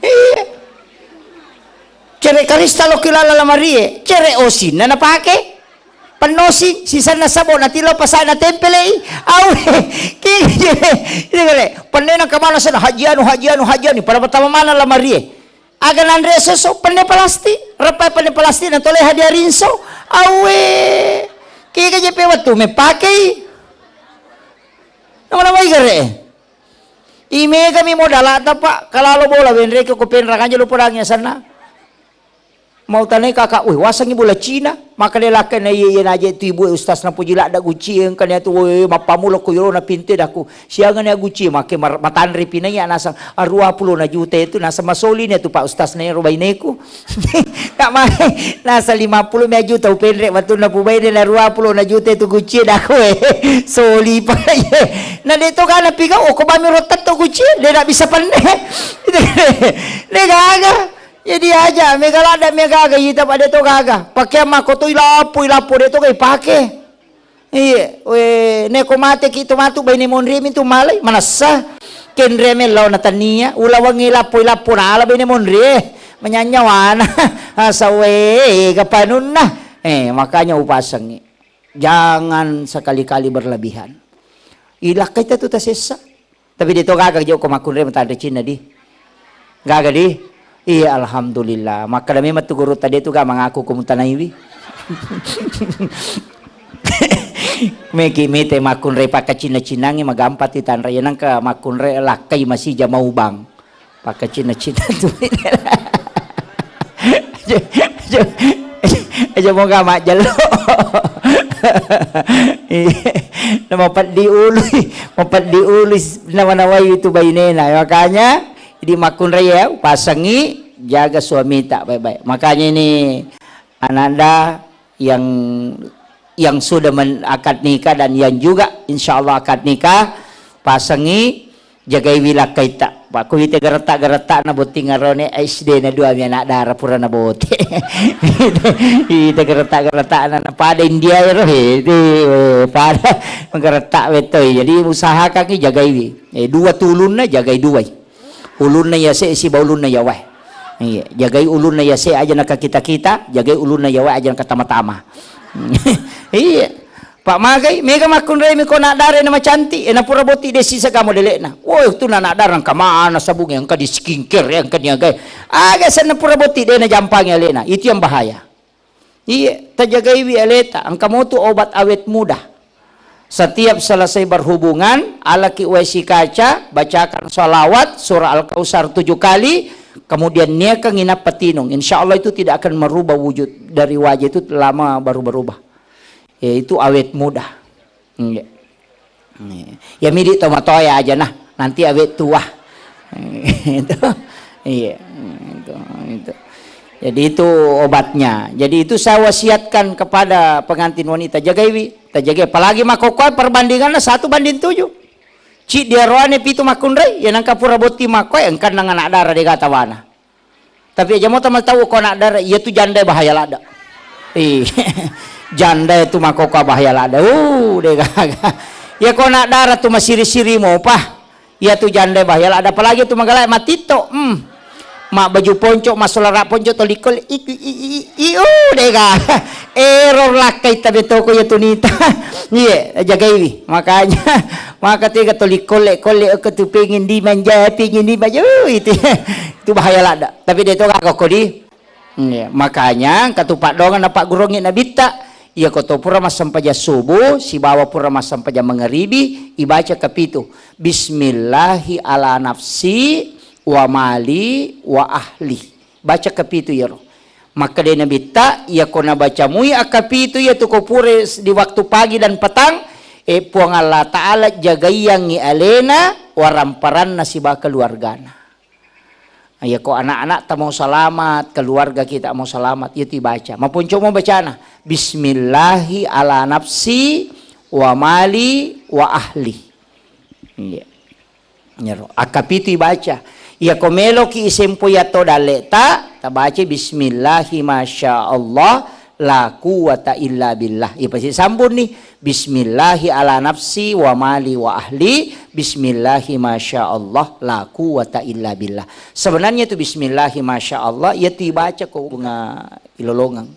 Iya. Cere' karistal okko laleng lamarie. Cere' osinna napake. Pennosi, sisenna sabo natillo pasai natempelei. Au, ki-, ini kale, pennena kemana sana? Haji anu, haji anu, haji anu. Pada pertama mana lamarie? Aga nanre soso, penne plastik. Repai penne plastik, natolei hadiah rinso. Awe, kega je pe wettu mepakei. Nama-nama igare. Imega mi modalata, Pak. Kalalo bola wenreke ko penrang aja lo podangi asenna. Mau tanai kakak, weh, wasengngi bola Cina, makkeda lakkainna, iya, iya, naje tu ibue ustaz napoji ladda guci, engkani atu, weh, mappamula ko yolona pinte daku, siangani aguci, make mar-, matanre pinaiya naseng, aruwa pulo na juta itu, naseng masoli ni atu Pak Ustaz na ero baineku. Kak mae, naseng lima pulo mi juta upenre, wettunna pubaine na aruwa pulo na juta itu guci daku, eh, soli pa, iya. Na de to gana pigau, oko bami rotetto guci, de na bisa penne. De gaga. Jadi aja, mega ladda, mega gaga, ita pa de to gaga. Pakeang makko to ilappo, ilappo de to ga ipake. Iya, we, neko mateki tu matu baine monri mi tu malai, manessa. Kenre mellau na tania, ulawangi lappo-lappo na ala baine monri, eh. Manyannyawana, asa we, gapanunna. Eh, makanya upasengi. Jangan sekali-kali berlebihan. Ilakkai tu tasessa. Tapi de to gaga jokko makkunrai matanre cinna di. Gaga di? Iya, alhamdulillah. Makkeda memang tu gurutta de tu ga mangaku ko mutanaiwi. Meki mite makkunrai pakkacinna-cinnangi magampa ti tanra. Iya nangka makkunrai lakkai masija maubang. Pakkacinna-cinna tu. Aja, aja, aja moga majjello. Iya. Na mapeddi ului, mapeddi ului nawa-nawai itu bainena. Makanya, jadi makkunrai ya, pasangi, jaga suamita baik-baik. Makanya ini ananda yang, yang sudah men-, akad nikah dan yang juga insya Allah akad nikah, pasangi, jagaiwi lakkaitta. Pakkuwite geretta-geretta na botting arone S D na dua mi anak dara pura na bote. Ite geretta-geretta na, na pada India ero, he, de, pada geretta bettoi. Jadi usahakan ki jagaiwi. Eh, dua tulunna jagai duai. Ulunna yase siba ulunna yawae. Iya, jagai ulunna yase aja na kakita-kita, jagai ulunna yawae aja na katama-tama. Iya. Pak magai, mega makkunrai mi ko nak dara na macanti, eh, na pura boti de sisa kamo delekna. Woi, tu na nak dara engka mana sabunge, engka di skincare, eh, engka niagai. Aga senna pura boti de na jampangi alena. Itu yang bahaya. Iya, tajagaiwi aleta, engka motu obat awet muda. Setiap selesai berhubungan, alaki wae si kaca, bacakan salawat, surah Al-Kausar tujuh kali, kemudian niakan inappa tinung. Insya Allah itu tidak akan merubah wujud dari wajah itu lama baru berubah. Ya, itu awet muda. Iya. Iya. Ya midi tomatoya aja nah, nanti awet tua. Itu. Iya. Itu, itu. Jadi itu obatnya. Jadi itu saya wasiatkan kepada pengantin wanita, jagaiwi, tajagai. Apalagi makkokkoe perbandingannya satu banding tujuh. Ci diaroane pitu makkunrai, ya nangka pura botti makkoe, engka nang anak dara dega tawana. Tapi aja mo tama tau ko anak dara, iya tu janda bahaya ladda. Ih, janda itu makkokkoe bahaya ladda. Uh, dega. Ya ko anak dara tu masiri-siri mopa. Iya tu janda bahaya ladda, apalagi tu magala matitto. Hmm. Ma baju ponco, ma solara ponco, toli kolle, i, i, i, i, i, uh, dega. Error lakkai tabe toko iya tu nita. Iya, jagaiwi. Makanya, maka tega toli kolle, kolle, oke tu pengen di manja, pengen di manja. Uh, itu, itu bahaya ladda. Tapi de to gak koko di. Iya, makanya engka tu paddongenna pagguruangngi Nabitta, iya ko to pura massempajang subuh sibawa pura massempajang mangaribi, ibaca kapitu, "Bismillahi ala nafsi wa mali wa ahli." Baca kapitu iyaro. Makkedai Nabitta, iya ko nabaca mui akkapitu iya tu ko pura s-, di waktu pagi dan petang, eh, Puang Allah Ta'ala jagaiyangngi alena, waramparanna sibawa keluargana. Iya ko anak-anak ta mau selamat, keluarga kita mau selamat, iya tu ibaca. Maponco mo bacana, "Bismillahi ala nafsi wa mali wa ahli." Iya. Nyero. Akkapitu ibaca. Iya ko meloki isempo iya to dalle ta, tabaca, "Bismillahi masya Allah, la quwwata illa billah." Ipasi sambunni, "Bismillahi ala nafsi wa mali wa ahli, bismillahi masya Allah, la quwwata illa billah." Sebenarnya tu bismillahi masya Allah, iya tu ibaca ko bunga ilolongeng.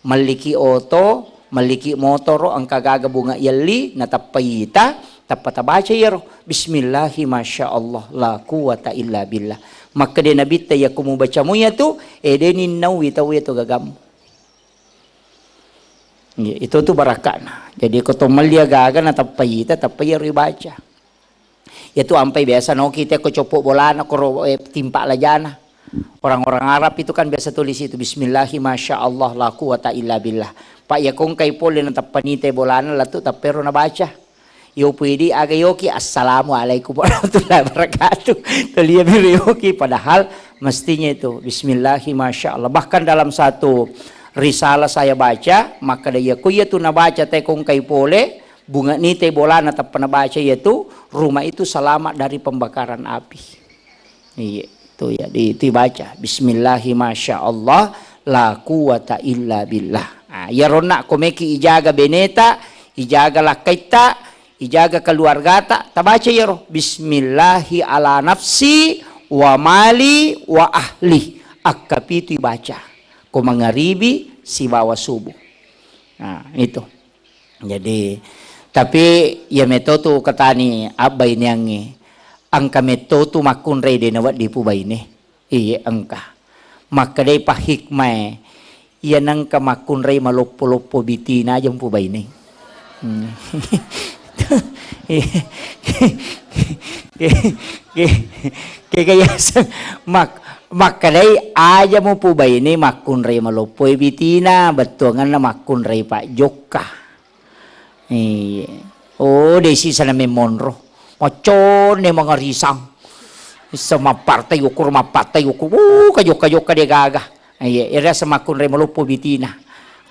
Melliki oto, melliki motoro, engka gaga bunga yelli, natappa ita, tappa tabaca iyaro. Bismillahi masya Allah, la quwwata illa billah. Makkeda Nabitta, iya ko mubaca mu iya tu, eh, de ninnaui tau iya to gagammu. Iya, itu tu barakakna. Jadi, ko to melli aga-aga na tappa ita, tappa iyaro ibaca. Iya tu ampai biasa noki te ko coppo bolana, koro, eh, timpa lajana. Orang-orang Arab itu kan biasa tulis itu, "Bismillahi masya Allah la quwwata illa billah." Pak, iya ko engkai pole na tappa nitai bolana, latu tappero na baca. Yo puidi aga yoki, "Assalamualaikum warahmatullahi wabarakatuh." Tulia mi yoki, padahal mestinya itu, "Bismillahi masya Allah." Bahkan dalam satu risalah saya baca, makkeda iya ko iya tu nabaca te ko engkai pole, bunga nitai bolana tappa nabaca iya tu, rumah itu selamat dari pembakaran api. Iya, tu ya, di, itu baca, "Bismillahi masya Allah, la quwwata illa billah." Ah, iya ronna ko meki ijaga beneta, Ijaga lakkaitta, ijaga keluargata, tabaca iyaro, "Bismillahi ala nafsi wa mali wa ahli." Akkapitu ibaca. Ko mangaribi sibawa subuh. Nah, itu. Jadi, tapi iya meto tu katani abbainiangngi, engka metto tu makkunrai de nawedding pubaine. Iye, engka. Makkedai pahikmae, iya nengka makkunrai maloppo-loppo bitina aja mpubaineng. Hmm. Ke, ke, ke, ke, ke, mak-, makkedai aja mupubaineng makkunrai maloppoi bitina, bettuanganna makkunrai pajjokka. Iya. Oh, desi sana memmonro. Maccone mangarisang. Issa mappartai ukur, mappartai ukur. Uh, kajokka-jokka de gaga. Iya, ira semakkunrai maloppo bitina.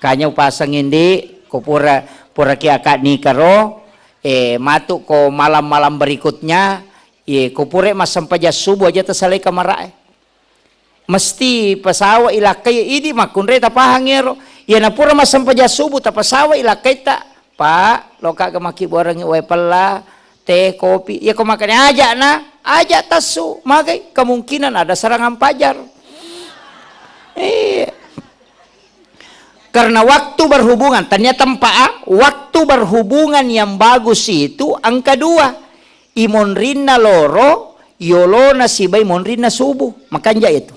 Kanya upasang indi, ko pura, pura ki akad nikah ro, eh, matu ko malam-malam berikutnya, eh, ko pura massempajang subuh aja tasalai kamarae. Mesti pasawa ilakkai idi makkunrai tapahang ero. Iya napura massempajang subuh tapasawa ilakkaitta. Pak, loka ga makkibbuarengngi wae pella, teh, kopi. Iya ko makkeda aja na, aja tassu, magai kemungkinan ada serangan pajar. Iya. Karena waktu berhubungan, tania tempat, ah, waktu berhubungan yang bagus itu angka dua. Imonrinna loro, yolona sibai monrinna subuh. Makanja itu.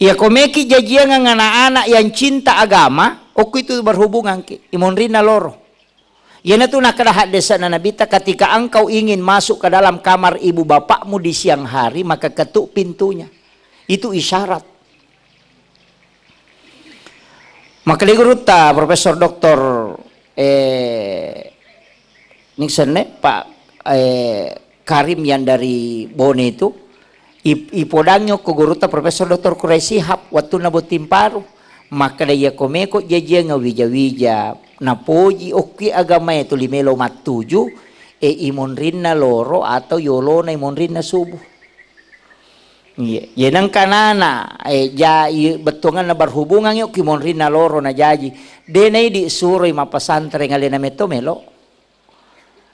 Iya ko meki jajiangang anak-anak yang cinta agama, okko itu berhubungan ki, imonrinna loro. Iyanatu nakkeda haddese'na Nabitta, "Ketika engkau ingin masuk ke dalam kamar ibu bapakmu di siang hari, maka ketuk pintunya." Itu isyarat. Makkedai gurutta, Profesor Doktor, eh, Nixon, eh, Pak, eh, Karim yang dari Bone itu, ip-, ipodangi okko gurutta Profesor Doktor Quraish Shihab, wettunna botting paru. Makkeda, "Iya ko meko jajiang wija-wija, napoji okki agamae tuli melo mattuju, e imonrinna loro atau yolona imonrinna subuh." Iya, iya nengka nana, eh, ja-, i-, bettuanganna berhubungan yokki monrinna loro najaji. De naidi suroi mappesantreng alena metto melo.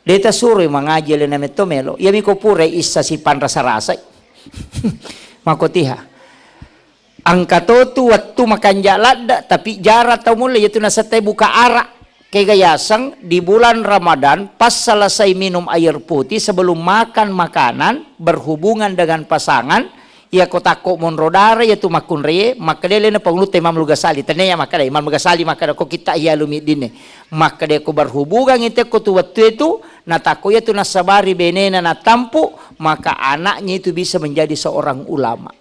De tasuroi mangaji alena metto melo. Iyami ko pura issa sipanrasa-rasai. Makotiha. Engka to tu wettu makanja ladde, tapi jara tau mulle, yaitu nasettai buka ara. Kega yaseng di bulan Ramadan, pas selesai minum air putih, sebelum makan makanan, berhubungan dengan pasangan, iya ko takko monro dara, iya tu makkunraie, makkeda lena pangulutta Imam Al-Ghazali, tennia makkeda Imam Al-Ghazali makkeda ko kitta Ihya Ulumuddin e. Makkeda ko berhubungan itu ko tu wettu itu, natakko iya tu nassabari benena natampu, maka anaknya itu bisa menjadi seorang ulama.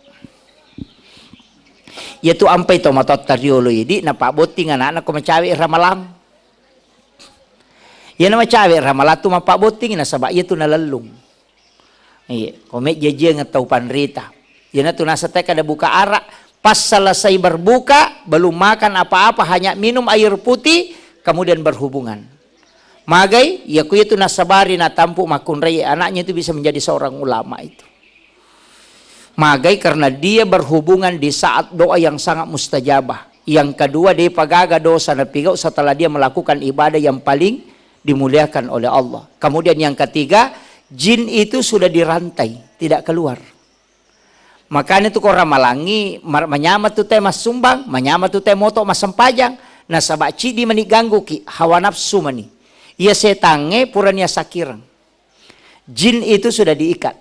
Iya tu ampai to matoatta riolo idi, napabbotting anakna ko macawe Ramalang. Iyana macawe Ramalang tu mapabbotting, nasaba iya tu nalellung. Iya, ko mejjajiang tau panrita. Iyana tu naseng teka ada buka ara, pas selesai berbuka, belum makan apa-apa, hanya minum air putih, kemudian berhubungan. Magai, iya ku itu nasabari natampu makkunrai anaknya itu bisa menjadi seorang ulama itu. Magai karena dia berhubungan di saat doa yang sangat mustajabah. Yang kedua, dia pagaga dosa napigau setelah dia melakukan ibadah yang paling dimuliakan oleh Allah. Kemudian yang ketiga, jin itu sudah dirantai, tidak keluar. Makanya tu ko ramalangi, mar-, manyama tu te massumbang, manyama tu te moto massempajang, nasaba cidi mani ganggu ki, hawa nafsu mani. Iya setangnge purani asakireng. Jin itu sudah diikat.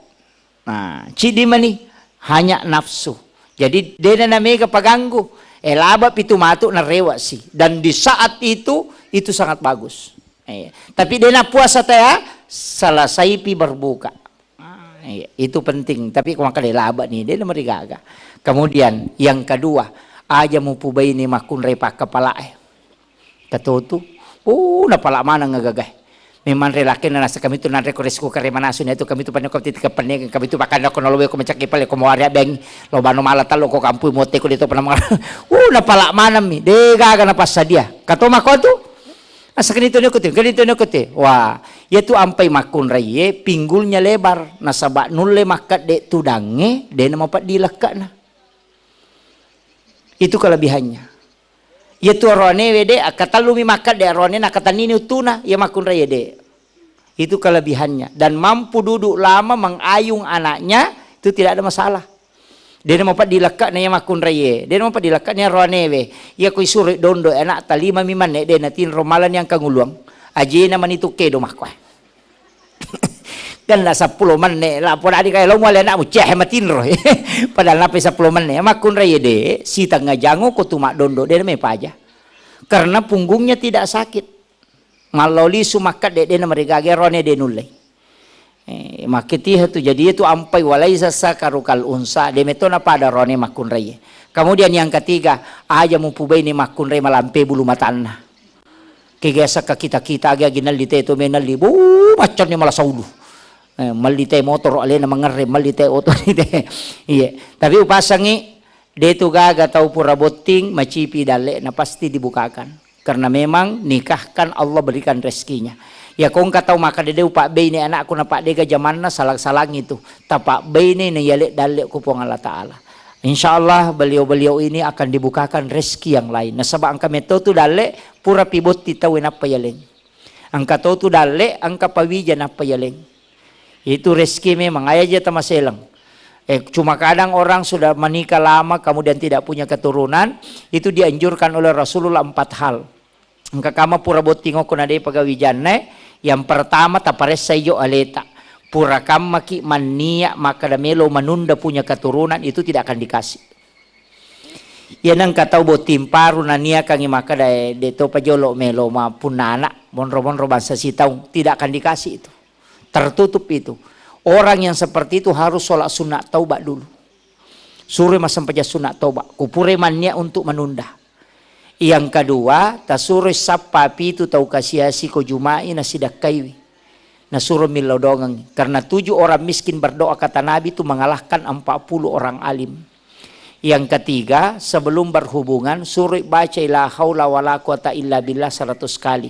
Nah, cidi mani hanya nafsu. Jadi, dena namega paganggu. Eh, laba pitu matu narewa si. Dan di saat itu, itu sangat bagus. Eh, tapi dena puasa teh, selesai pi berbuka. Ah, iya, itu penting. Tapi ko makkeda laba ni, dena marigaga. Kemudian, yang kedua, aja mupubaini makkunrai pakkapalae. Katotu, oh, napala maneng agagae. Memang relakenna nasa kami tu nanre ko rice cooker manasu ni tu kami tu panne ko titi kepenne kami tu makan ko nolo ko mencak ipal ko mawari abeng lo bano mala talo ko kampui mote ko de to pernah mangala. Uh, napala maneng mi. De gaga napassadia. Kato mako tu. Asa kani tu ni ko tu, kani tu ni ko tu. Wah, iya tu ampai makkunraie pinggulnya lebar. Nasaba nulle makkedde tudangnge, de na mapeddi lekkana. Itu kelebihannya. Iya tu aroanewe de, akkatellumi makkedde aroane, nakatennini uttuna, iya makkunrai de. Itu kelebihannya. Dan mampu duduk lama mengayung anaknya, itu tidak ada masalah. Dena mapa dilekka na iya makkunrai e, dena mapa dilekka na iya roanewe. Iya ko isuro dondo anak talima mi manne, dena tinro malani angkang uluang. Ajena manitu kedo makko. Ganna seppulo menne, la podadi kaya lo muale anakmu, ceh, matinro. Padahal nape seppulo menne, makkunrai de, sitengnga jango ko tu maddondo, de me paja. Karena punggungnya tidak sakit. Mallo lisu makkedde, de na marigaga rone de nulle. Eh, makketiha tu, jadi itu ampai walaisa sakaru kal unsa, de meto na pada rone makkunrai. Kemudian yang ketiga, aja mupubai ni makkunrai malampe bulu matanna. Kegasa ka kita-kita agi-agi nelli te to me nelli, bu, maccanni mala saulu. Eh, melli te motor alena mangerre, melli te oto te. Iya. Tapi upasangi, de tu gaga tau pura botting, macipi dalle, na pasti dibukakan. Karena memang nikahkan Allah berikan rezekinya. Ya kongka tau maka dede upa beine anakku na pak dega jamanna salang-salang itu. Tapak beine na yale dalle ku Puang Allah Ta'ala. Insya Allah beliau-beliau ini akan dibukakan rezeki yang lain. Nasaba engka metto tu dalle pura pi botti tau nappa yaleng. Engka to tu dalle, engka pawija nappa yaleng. Itu rezeki memang, aja tamaseleng. Eh, cuma kadang orang sudah menikah lama kemudian tidak punya keturunan, itu dianjurkan oleh Rasulullah empat hal. Engka kama pura botting okko na depa gawi janne, yang pertama taparessai jo aleta. Pura kammaki manniat makkada melo menunda punya keturunan, itu tidak akan dikasih. Iya nengka tau botting paru naniakangi makkada, eh, de topa jolo melo ma punnana, monro-monro bangsa sitaung, tidak akan dikasih itu. Tertutup itu. Orang yang seperti itu harus sholat sunat taubat dulu. Suroi massempajang sunat taubat. Kupure manniat untuk menunda. Yang kedua, tasuroi sappa pitu tau kasiasi ko Juma'i nasidakkaiwi. Nasuro millau dongengngi. Karena tujuh orang miskin berdoa kata Nabi itu mengalahkan empat puluh orang alim. Yang ketiga, sebelum berhubungan, suroi bacai la haula wala quwata illa billah seratus kali.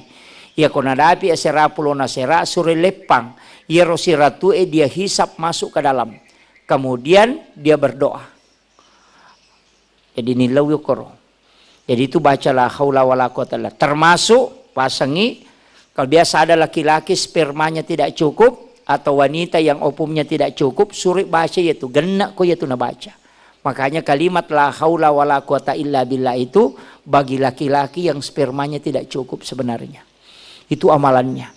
Iya ko nadapi asera pulo nasera, suroi leppang. Iyaro siratue dia hisap masuk ke dalam. Kemudian dia berdoa. Jadi nilau yokoro. Jadi itu baca la haula wala quwata illa. Termasuk pasangi, kalau biasa ada laki-laki spermanya tidak cukup atau wanita yang ovumnya tidak cukup, suroi baca yaitu, genna ko yaitu nabaca. Makanya kalimat la haula wala quwata illa billah itu bagi laki-laki yang spermanya tidak cukup sebenarnya. Itu amalannya.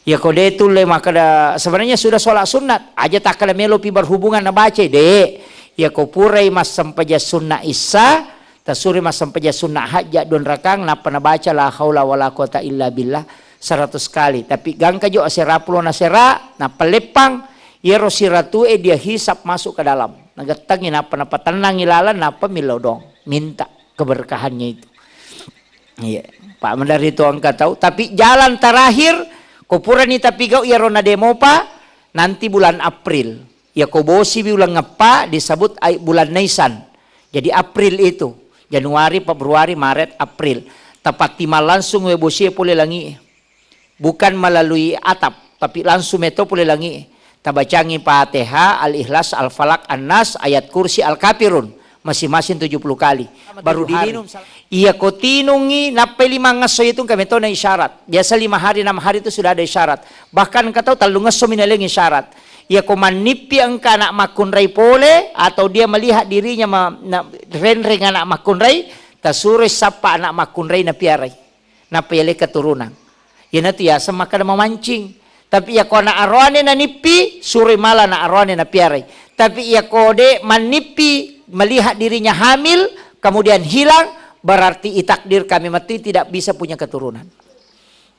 Ya ko de tulle makkada, sebenarnya sudah sholat sunat, aja takkada melo pi berhubungan nabaca, de. Ya ko purai massempajang sunna issa, tasuri massempajang sunna hajja dua rakang, nappa nabaca la haula wala quwata illa billah seratus kali. Tapi gangka jo asera pulo nasera, nappa leppang, iyaro siratue dia hisap masuk ke dalam. Nagettangi, nappa napatennangi lalang, nappa millau dong, minta keberkahannya itu. Iya, Pak Mendari itu engka tau. Tapi jalan terakhir, ko purani tapigau iyaro nademopa, nanti bulan April. Ya ko bosiwi uleng eppa disebut ai-, bulan Naisan. Jadi April itu, Januari, Februari, Maret, April. Tapattimang langsung we bosie pole langi. Bukan melalui atap, tapi langsung meto pole langi. Tabacangi Fatihah, Al-Ikhlas, Al-Falaq, An-Nas, Ayat Kursi, Al-Kafirun, masing-masing tujuh puluh kali. Baru diminum. Iya ko tinungi nappai lima ngesso itu engka metona isyarat. Biasa lima hari, enam hari itu sudah ada isyarat. Bahkan engka tau tellu ngesso mineleng isyarat. Iya ko mannippi engka anak makkunrai pole atau dia melihat dirinya ma-, na-, renreng anak makkunrai, tasuroi sappa anak makkunrai napiarai. Nappa yalai keturunan. Iyanatu yaseng makkeda mamancing. Tapi iya ko anak aroane nanippi, suroi mala anak aroane napiarai. Tapi iya ko de mannippi, melihat dirinya hamil, kemudian hilang, berarti itakdir kami mati tidak bisa punya keturunan.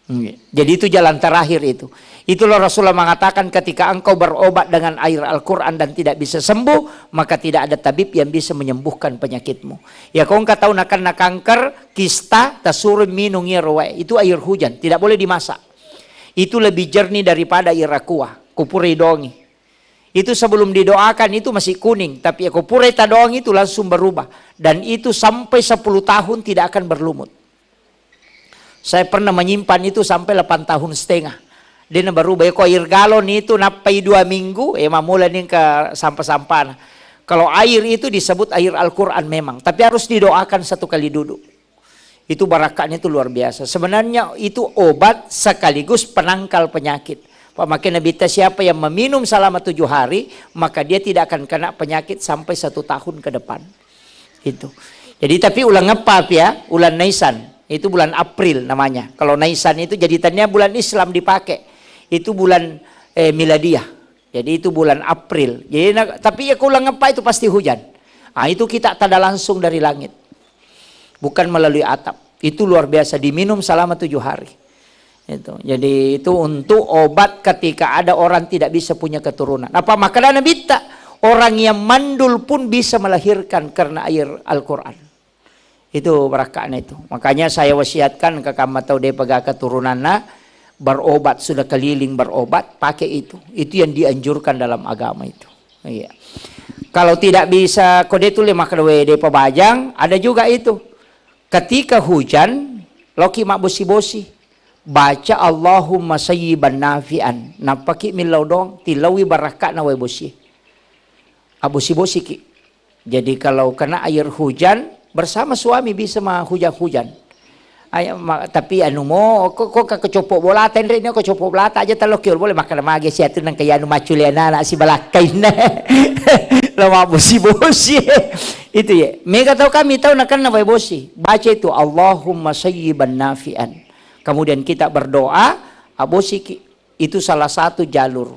Hmm. Jadi itu jalan terakhir itu. Itulah Rasulullah mengatakan, ketika engkau berobat dengan air Al-Quran dan tidak bisa sembuh, maka tidak ada tabib yang bisa menyembuhkan penyakitmu. Ya, ko engka tau nakenna kanker, kista, tasuro minung iyaro wae. Itu air hujan, tidak boleh dimasak. Itu lebih jernih daripada air aqua. Kupura idongi. Itu sebelum didoakan itu masih kuning, tapi ko pura tadongi itu langsung berubah. Dan itu sampai sepuluh tahun tidak akan berlumut. Saya pernah menyimpan itu sampai delapan tahun setengah. Dia na berubah. Ya, ko air galon itu nappai dua minggu, eh, mamula nih ke sampah-sampah. Kalau air itu disebut air Al-Quran memang, tapi harus didoakan satu kali duduk. Itu barakka'nya itu luar biasa. Sebenarnya itu obat sekaligus penangkal penyakit. Pak, makanya Nabitta, siapa yang meminum selama tujuh hari, maka dia tidak akan kena penyakit sampai satu tahun ke depan. Itu. Jadi, tapi ulang apa ya? Ulang Naisan. Itu bulan April namanya. Kalau Naisan itu jadi tania bulan Islam dipakai. Itu bulan, eh, Miladiah. Jadi itu bulan April. Jadi na-, tapi ya ulang apa itu pasti hujan. Ah, itu kita tada langsung dari langit. Bukan melalui atap. Itu luar biasa, diminum selama tujuh hari. Itu. Jadi itu untuk obat ketika ada orang tidak bisa punya keturunan. Apa makanya Nabitta? Orang yang mandul pun bisa melahirkan karena air Al-Quran. Itu barakka'na itu. Makanya saya wasiatkan ke kamma tau de' pega keturunanna, berobat, sudah keliling berobat, pakai itu. Itu yang dianjurkan dalam agama itu. Iya. Kalau tidak bisa, ko de' tu le makkeda we de' pabajang, ada juga itu. Ketika hujan, loki mabbosi-bosi. Baca Allahumma sayyiban nafi'an. Nappaki millau doang, tilaui barakka'na wae bosi. Abbosi-bosiki. Jadi kalau kena air hujan, bersama suami bisa mah hujan-hujan. Ayo, ma-, tapi anu mo, ko, ko ka kecopok bola, tenre ni kecopok bola, aja talo kiol boleh makan mage siatu nang kaya anu maculi anak-anak si balakkain. Lo mabbosi-bosi. Itu ya. Mega tau kami tau nakan na bosi. Baca itu, Allahumma sayyiban nafi'an. Kemudian kita berdoa, abosiki. Itu salah satu jalur.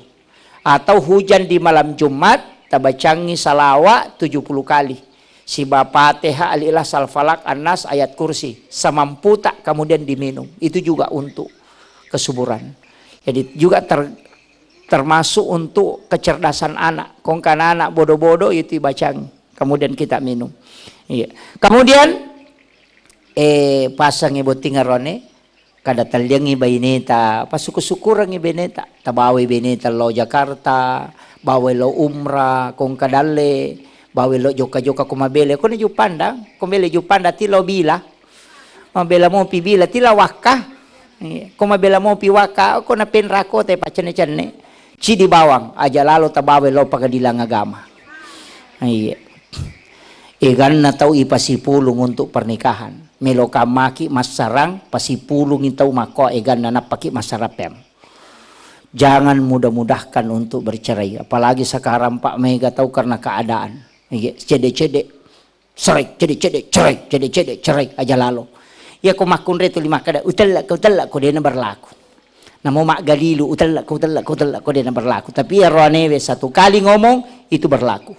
Atau hujan di malam Jumat, tabacangi salawat tujuh puluh kali. Siba Fatihah, Al-Ikhlas, Al-Falaq, An-Nas, Ayat Kursi. Semamputa kemudian diminum. Itu juga untuk kesuburan. Jadi juga ter-, termasuk untuk kecerdasan anak. Kongkana anak bodoh-bodoh itu dibacangi. Kemudian kita minum. Iya. Kemudian, eh, pasangi botting arone, kada talliangngi baineta, pasukku-sukkurengngi beneta, tabawai beneta lao Jakarta, bawai lao umrah, kongka dalle, bawai lao jokka-jokka ko mabele, ko ni Juppandang, ko mabele Juppandang ti lao Bila, mabela mopi Bila, ti lao Wakka, iya, ko mabela mopi Wakka, ko na penrako te paccenne-cenne, cidi bawang, aja lalo tabawai lao pengadilan agama. Iya. Eganna tau ipasipulung untuk pernikahan. Melo kammaki massarang, pasipulungi tau makkoa eganna nappaki massarang peang. Jangan mudah-mudahkan untuk bercerai. Apalagi sekarang, Pak, mega tau karena keadaan. Iya, cede-cede. Cerai, cede-cede, cerai, cede-cede, cerai, aja lalo. Iya ko makkunrai tuli makkeda, "Utellakko, utellakko," dena berlaku. Namo maggalilu, "Utellakko, utellakko, utellakko," dena berlaku. Tapi iya roanewe satu kali ngomong, itu berlaku.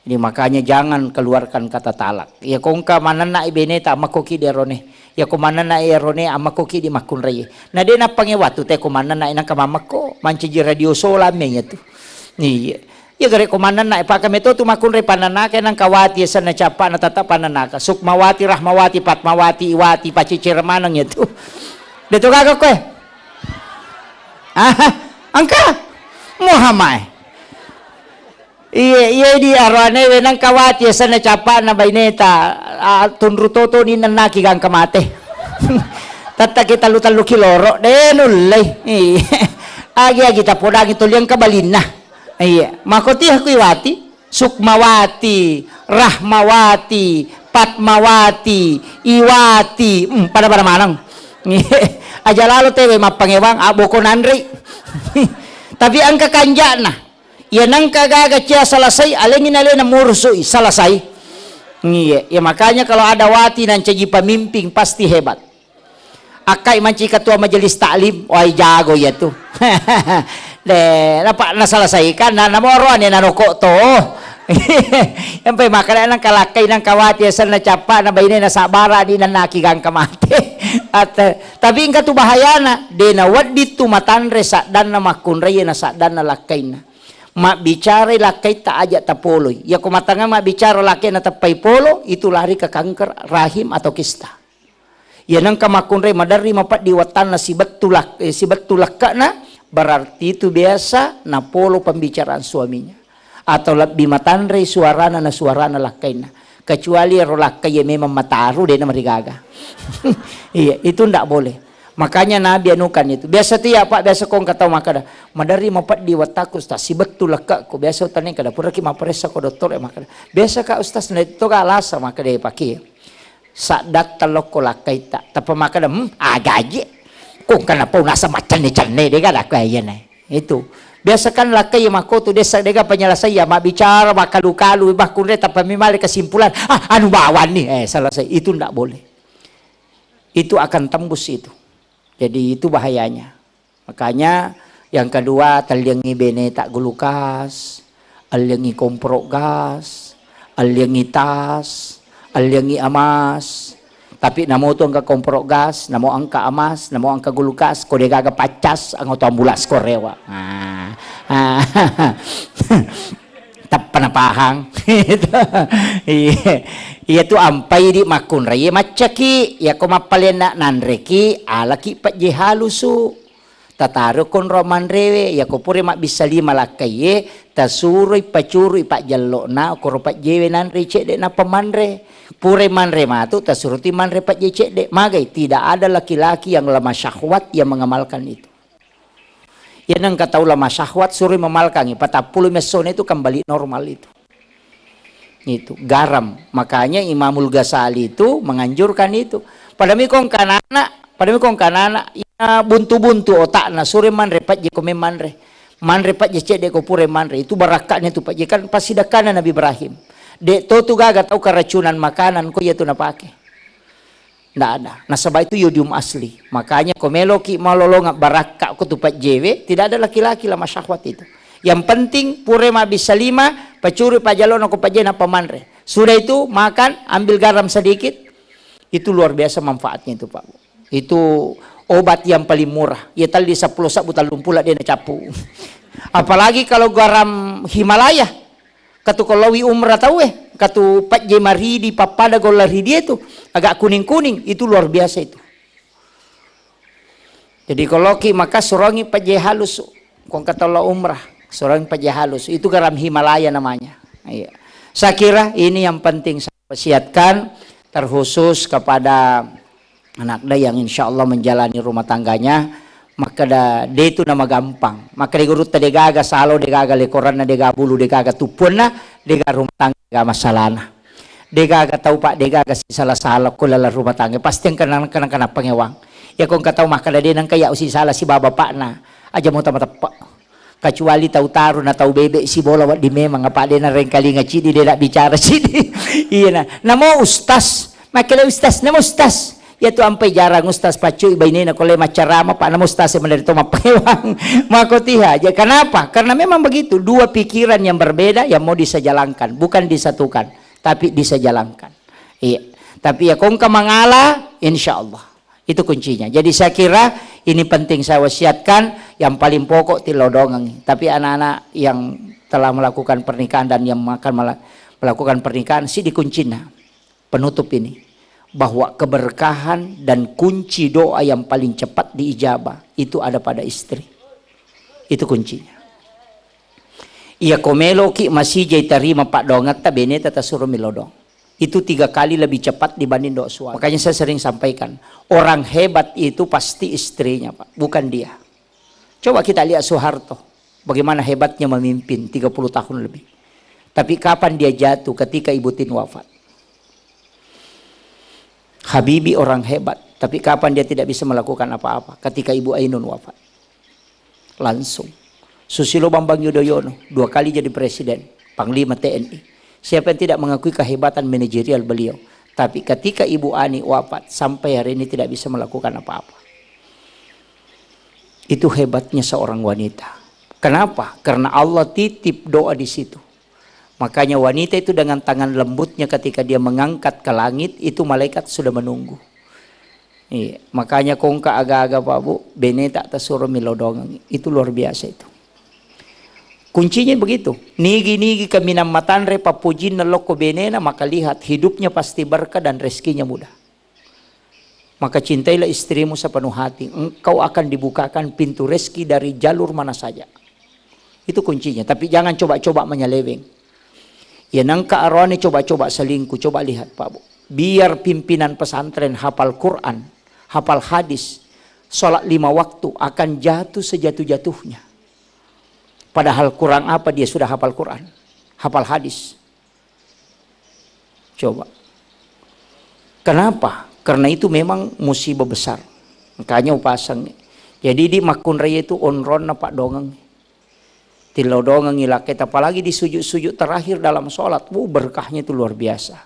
Jadi makanya jangan keluarkan kata talak. Iya kongka manenna i beneta, ammakkoki di arone. Iya ko manenna i arone, ammakkoki di makkunrai. Na de nappange watu te ko manenna i nangka mammekko, mancaji radio sola me iya tu. Iya. Iya gare ko manenna i paka meto tu makkunrai panennaka nangka wati esenna cappa na tata panennaka. Sukmawati, Rahmawati, Patmawati, Iwati, pacicere maneng iya tu. De to gaga koe. Aha, engka. Muhammad. Iye, iye di aroane we nangka wati esenna capa'na baineta, a, tunru toto ni nennaki gangka mate. Tattaki tallu-tallu kiloro, de nullei. Iye. Agi-agi tapodangi toli engka balinna. Iye. Makotiha kui wati, Sukmawati, Rahmawati, Patmawati, Iwati, hmm, pada-pada maneng. Iye. Aja lalo tewe mappangewang, aboko nanrei. Tapi engka kanja'na. Iya nengka gaga cia selesai, alengi nalena murusui, selesai. Iya, ya makanya kalau ada wati nancaji pemimpin pasti hebat. Akkai manci ketua majelis taklim, wai jago iya tu. De, napa naselesaikan, na namoro ane nanoko to. Yang pe makanya nang kalakkai nang kawati asal na cappa na baine na sabara di nanaki gangka mate. Ate, tapi engka tu bahayana, de na wedding tu matanre saddanna makkunrai na saddanna lakkainna. Mabbicarai lakkaitta aja tapoloi. Yako matangnga mabbicara lakkainna teppai polo, itu lari ke kanker rahim atau kista. Iya nengka makkunrai maderri mapeddi wattanna sibettu lak-, eh, sibettu lekkana, berarti itu biasa napolo pembicaraan suaminya. Atau lebbi matanrei suarana na suarana lakkainna. Kecuali ero lakkai memang mataru, dena marigaga. Iya, itu ndak boleh. Makanya Nabi anukan itu. Biasa tu ya, Pak, biasa kong katau makkeda, "Maderri mapeddi wattakku, Ustaz, sibettu lekkakku." Biasa utane kada puraki maparessa ko dokter ya makkeda, "Biasa, Kak, Ustaz, na itu ga lasa," makkeda pake. Saddatta lokko lakkaitta. Tappa makkeda, "Hmm, agaji." Kong kenapa unasa macenne-cenne dega lakkai iyana. Itu. Biasa kan lakkai makko tu desa dega penyelesaian, mabbicara, makkalu-kalu, makkunre, tappa memale kesimpulan, "Ah, anu bawang ni." Eh, selesai. Itu ndak boleh. Itu akan tembus itu. Jadi itu bahayanya. Makanya yang kedua, telliangi bene tak gulukas, elliangi komporo gas, elliangi tas, elliangi emas. Tapi namo tu engka komporo gas, namo engka emas, namo engka gulukas, ko degaga paccas, angoto ambulas ko rewa. Ah. Ah. Tappa napahang. Iya. Iya tu ampai di makkunrai maccaki, iya ko mappalenna nanreki, alaki pejje halusu. Tataro konro manrewe, yako pura mabbissa lima lakkaiye, tasuroi pacurui pajjallo'na, okoro pajjewe nanre cedde nappa manre. Pura manre matu, tasuroti manre pajje cedde. Magai, tidak ada laki-laki yang lemah syahwat yang mengamalkan itu. Iya nengka tau lemah syahwat, suroi memalkangi, patappulu messona itu kembali normal itu. Itu garam. Makanya Imamul Ghazali itu menganjurkan itu. Padami kong kanana, padami kong kanana, iya buntu-buntu otakna, sure manre pajje ko memmanre. Manre pajje cedde ko pura manre. Itu barakka'na itu pajje, kan pasti dakkana Nabi Ibrahim. De to tu gaga tau keracunan makanan ko iya tu napake. Ndak ada. Nasaba itu yodium asli. Makanya ko meloki malolonga barakka ko tu pajjewe, tidak ada laki-laki lemah syahwat itu. Yang penting pura mabbissa lima, pacurui pajjallo'na ko pajje nappa manre. Sudah itu makan, ambil garam sedikit. Itu luar biasa manfaatnya itu, Pak Bu. Itu obat yang paling murah. Ya tali seppulo sabbu tallung pula de nacappu. Apalagi kalau garam Himalaya. Katu ko laowi umrah tauwe, katu pajje maridi pappada golla ridie tu, agak kuning-kuning, itu luar biasa itu. Jadi ko laoki maka surongi pajje halus, ko engka tau lao umrah, surongi pajje halus. Itu garam Himalaya namanya. Iya. Saya kira ini yang penting saya wasiatkan, terkhusus kepada anak dayang, insya Allah menjalani rumah tangganya, makkeda de tu namagampang. Makkeda gurutta, degaga salo, degaga lekoranna, degaga bulu, degaga tuppuanna, degaga rumah tangga, degaga masalahna. Degaga tau, Pak, degaga sisala-sala ko laleng rumah tangga. Pasti engka nang-, engka nang-, engka nappangewang. Iya ko engka tau makkeda de nengka iya usisala sibawa bapakna, aja mo tama teppe. Kecuali tau taru na tau bebe sibola wedding memang, apa de narengkalinga cidi, de nabbicara cidi. Iya na. Namo ustaz, makkeda ustaz, namo ustaz. Iya tu ampai jarang ustaz paccui bainena ko le maccarama, Pak, namo ustaz e menderita mappewang. Mako tiha. Ja, kenapa? Karena memang begitu, dua pikiran yang berbeda yang mau disejalankan, bukan disatukan, tapi disejalankan. Iya. Tapi ya kongka mangala, insya Allah. Itu kuncinya. Jadi saya kira ini penting saya wasiatkan, yang paling pokok tilodongengi. Tapi anak-anak yang telah melakukan pernikahan dan yang akan mela-, melakukan pernikahan, sidi kuncina. Penutup ini, bahwa keberkahan dan kunci doa yang paling cepat diijabah itu ada pada istri. Itu kuncinya. Iya ko meloki masijai tarima paddoangetta, beneta tasuro milodong. Itu tiga kali lebih cepat dibanding doa suami. Makanya saya sering sampaikan, orang hebat itu pasti istrinya, Pak, bukan dia. Coba kita lihat Soeharto, bagaimana hebatnya memimpin tiga puluh tahun lebih. Tapi kapan dia jatuh? Ketika Ibu Tin wafat. Habibie orang hebat, tapi kapan dia tidak bisa melakukan apa-apa? Ketika Ibu Ainun wafat. Langsung. Susilo Bambang Yudhoyono, dua kali jadi presiden, panglima T N I. Siapa yang tidak mengakui kehebatan manajerial beliau? Tapi ketika Ibu Ani wafat, sampai hari ini tidak bisa melakukan apa-apa. Itu hebatnya seorang wanita. Kenapa? Karena Allah titip doa di situ. Makanya wanita itu dengan tangan lembutnya ketika dia mengangkat ke langit, itu malaikat sudah menunggu. Iya, makanya kongka aga-aga, Pak Bu, beneta tasuro milodongengi. Itu luar biasa itu. Kuncinya begitu. Nigi-nigi kaminang matanre pappojinna lokko benena, maka lihat hidupnya pasti berkah dan rezekinya mudah. Maka cintailah istrimu sepenuh hati, engkau akan dibukakan pintu rezeki dari jalur mana saja. Itu kuncinya. Tapi jangan coba-coba menyeleweng. Ya, nangka aroane coba-coba selingkuh, coba lihat, Pak Bu. Biar pimpinan pesantren hafal Quran, hafal hadis, sholat lima waktu, akan jatuh sejatuh-jatuhnya. Padahal kurang apa dia sudah hafal Quran, hafal hadis. Coba. Kenapa? Karena itu memang musibah besar. Makanya upasang. Jadi di makkunrai itu onronna paddoangeng. Tillodongengi lakkaita, apalagi di sujud-sujud terakhir dalam sholat, wuh, berkahnya itu luar biasa.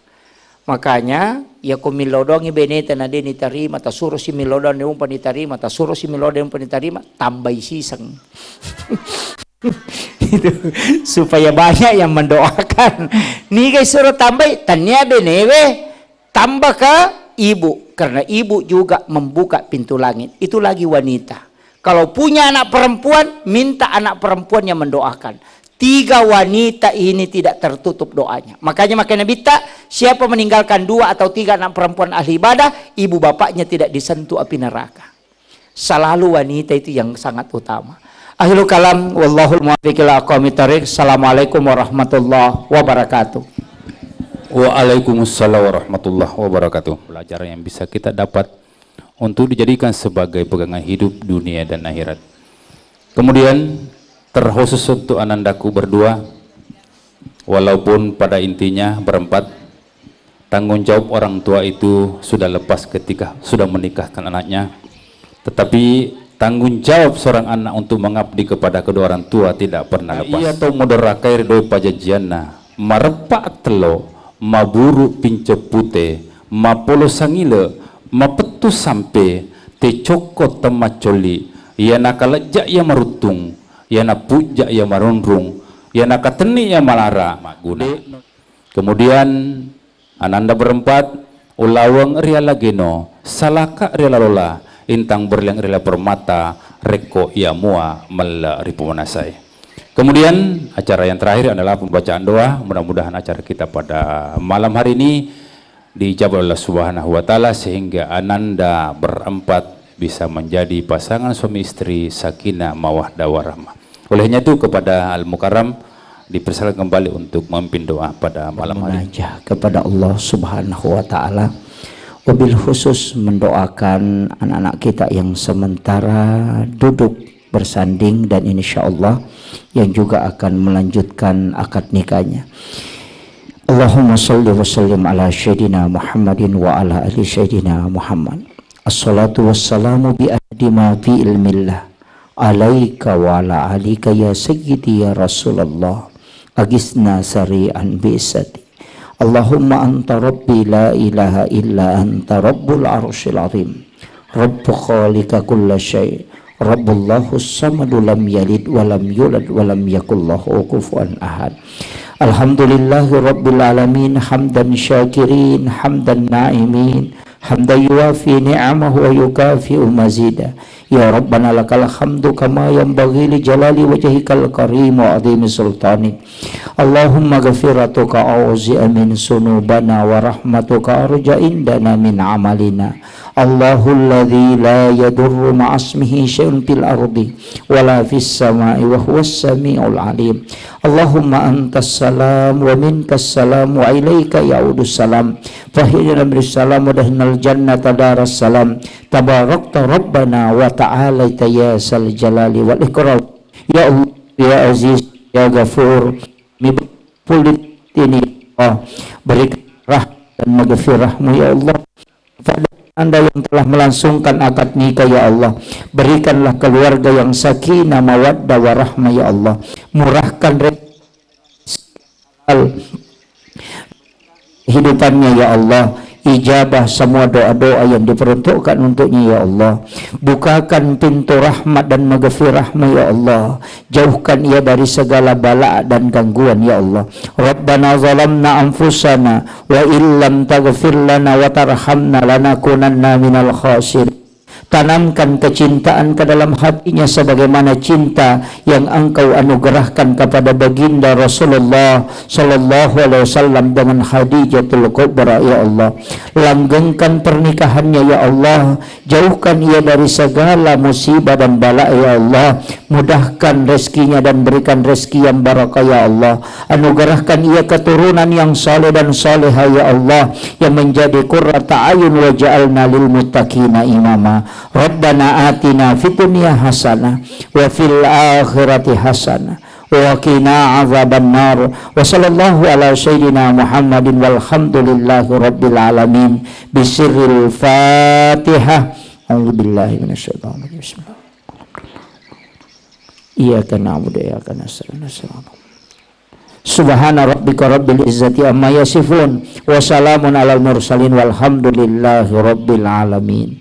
Makanya, ya ko millodongi beneta na de nitarima, tasuro si millodong de umpa nitarima, tasuro si millodong de umpa nitarima, tambai siseng. Itu, supaya banyak yang mendoakan. Niga suruh tambai, tania benewe, tambah ke ibu, karena ibu juga membuka pintu langit. Itu lagi wanita. Kalau punya anak perempuan, minta anak perempuannya mendoakan. Tiga wanita ini tidak tertutup doanya. Makanya, makanya Nabitta, siapa meninggalkan dua atau tiga anak perempuan ahli ibadah, ibu bapaknya tidak disentuh api neraka. Selalu wanita itu yang sangat utama. Akhirul kalam, wallahul muwaffiq ila aqwamit thariq. Assalamualaikum warahmatullahi wabarakatuh. Waalaikumsalam warahmatullahi wabarakatuh. Pelajaran yang bisa kita dapat untuk dijadikan sebagai pegangan hidup dunia dan akhirat. Kemudian, terkhusus untuk anandaku berdua, walaupun pada intinya berempat, tanggung jawab orang tua itu sudah lepas ketika sudah menikahkan anaknya, tetapi tanggung jawab seorang anak untuk mengabdi kepada kedua orang tua tidak pernah lepas. Iya tau moderakai ridoi pajajianna, mareppa tello, maburu pinceppute, mapolo sangile, mapettu sampe, tecokko temmaccoli, iya nakalejja iya maruttung, iya napujja iya marunrung, iya nakatenni iya malara magguna. Kemudian, ananda berempat, ulaweng riala geno, salaka riala lola, intang berlian riala permata, rekko iya mua melle ripumanasai. Kemudian, acara yang terakhir adalah pembacaan doa. Mudah-mudahan acara kita pada malam hari ini diijabah oleh Allah Subhanahu wa Ta'ala, sehingga ananda berempat bisa menjadi pasangan suami istri sakinah mawaddah warahmah. Olehnya itu, kepada Al Mukarram dipersilakan kembali untuk memimpin doa pada malam hari ini. Munajah kepada Allah Subhanahu wa Ta'ala, wabil khusus mendoakan anak-anak kita yang sementara duduk bersanding dan insya Allah yang juga akan melanjutkan akad nikahnya. Allahumma salli wa sallim ala Sayyidina Muhammadin wa ala ali Sayyidina Muhammad. Assalatu wassalamu bi adadi ma fi ilmillah alaika wa ala alika ya sayyidi ya Rasulullah. Agisna sari'an bi isati. Allahumma anta rabbi la ilaha illa anta rabbul arsyil azim. Rabbu khaliqa kulla syai. Rabbullahu samadu lam yalid wa lam yulad wa lam yakul lahu kufuwan ahad. Alhamdulillahi rabbil alamin, hamdan syakirin, hamdan na'imin, hamdan yuwafi ni'amahu wa yukafi'u mazida. Ya Rabbana lakal hamdu kama yanbaghi li jalali wajhikal karim wa azimi sultanik. Allahumma ghafiratuka awzi'a min sunubana wa rahmatuka arja indana min amalina. Allahul ladzi la yadurru ma'asmihi syai'un fil ardi wala fis sama'i wa huwas sami'ul alim. Allahumma antas salam wa minkas salam wa ilaika ya'udus salam. Fahyina bis salam wa dahinal jannata daras salam. Tabarakta rabbana wa ta'alaita ya sal jalali wal ikram. Ya Allah, ya Aziz, ya Ghafur, mi pulit ini, Allah, berikan rahmat dan maghfirahmu, ya Allah. Pada anda yang telah melangsungkan akad nikah, ya Allah, berikanlah keluarga yang sakinah, mawaddah, warahmah, ya Allah. Murahkan rezeki, kehidupannya, ya Allah. Ijabah semua doa-doa yang diperuntukkan untuknya, ya Allah. Bukakan pintu rahmat dan maghfirahmu, ya Allah. Jauhkan ia dari segala bala dan gangguan, ya Allah. Rabbana zalamna anfusana wa illam taghfir lana wa tarhamna lanakunanna minal khasirin. Tanamkan kecintaan ke dalam hatinya sebagaimana cinta yang Engkau anugerahkan kepada Baginda Rasulullah sallallahu alaihi wasallam dengan Khadijatul Kubra, ya Allah. Langgengkan pernikahannya, ya Allah. Jauhkan ia dari segala musibah dan bala, ya Allah. Mudahkan rezekinya dan berikan rezeki yang barakah, ya Allah. Anugerahkan ia keturunan yang saleh dan salehah, ya Allah, yang menjadi qurrata ayun waj'alna lil muttaqina imama. Rabbana atina fid dunya hasanah wa fil akhirati hasanah وقنا عذاب النار. وصلى الله على سيدنا محمد والحمد لله رب العالمين. بسر الفاتحة. أعوذ بالله من الشيطان الرجيم. بسم الله. إياك نعبد وإياك نستعين. سبحان ربك رب العزة عما يصفون. وسلام على المرسلين والحمد لله رب العالمين.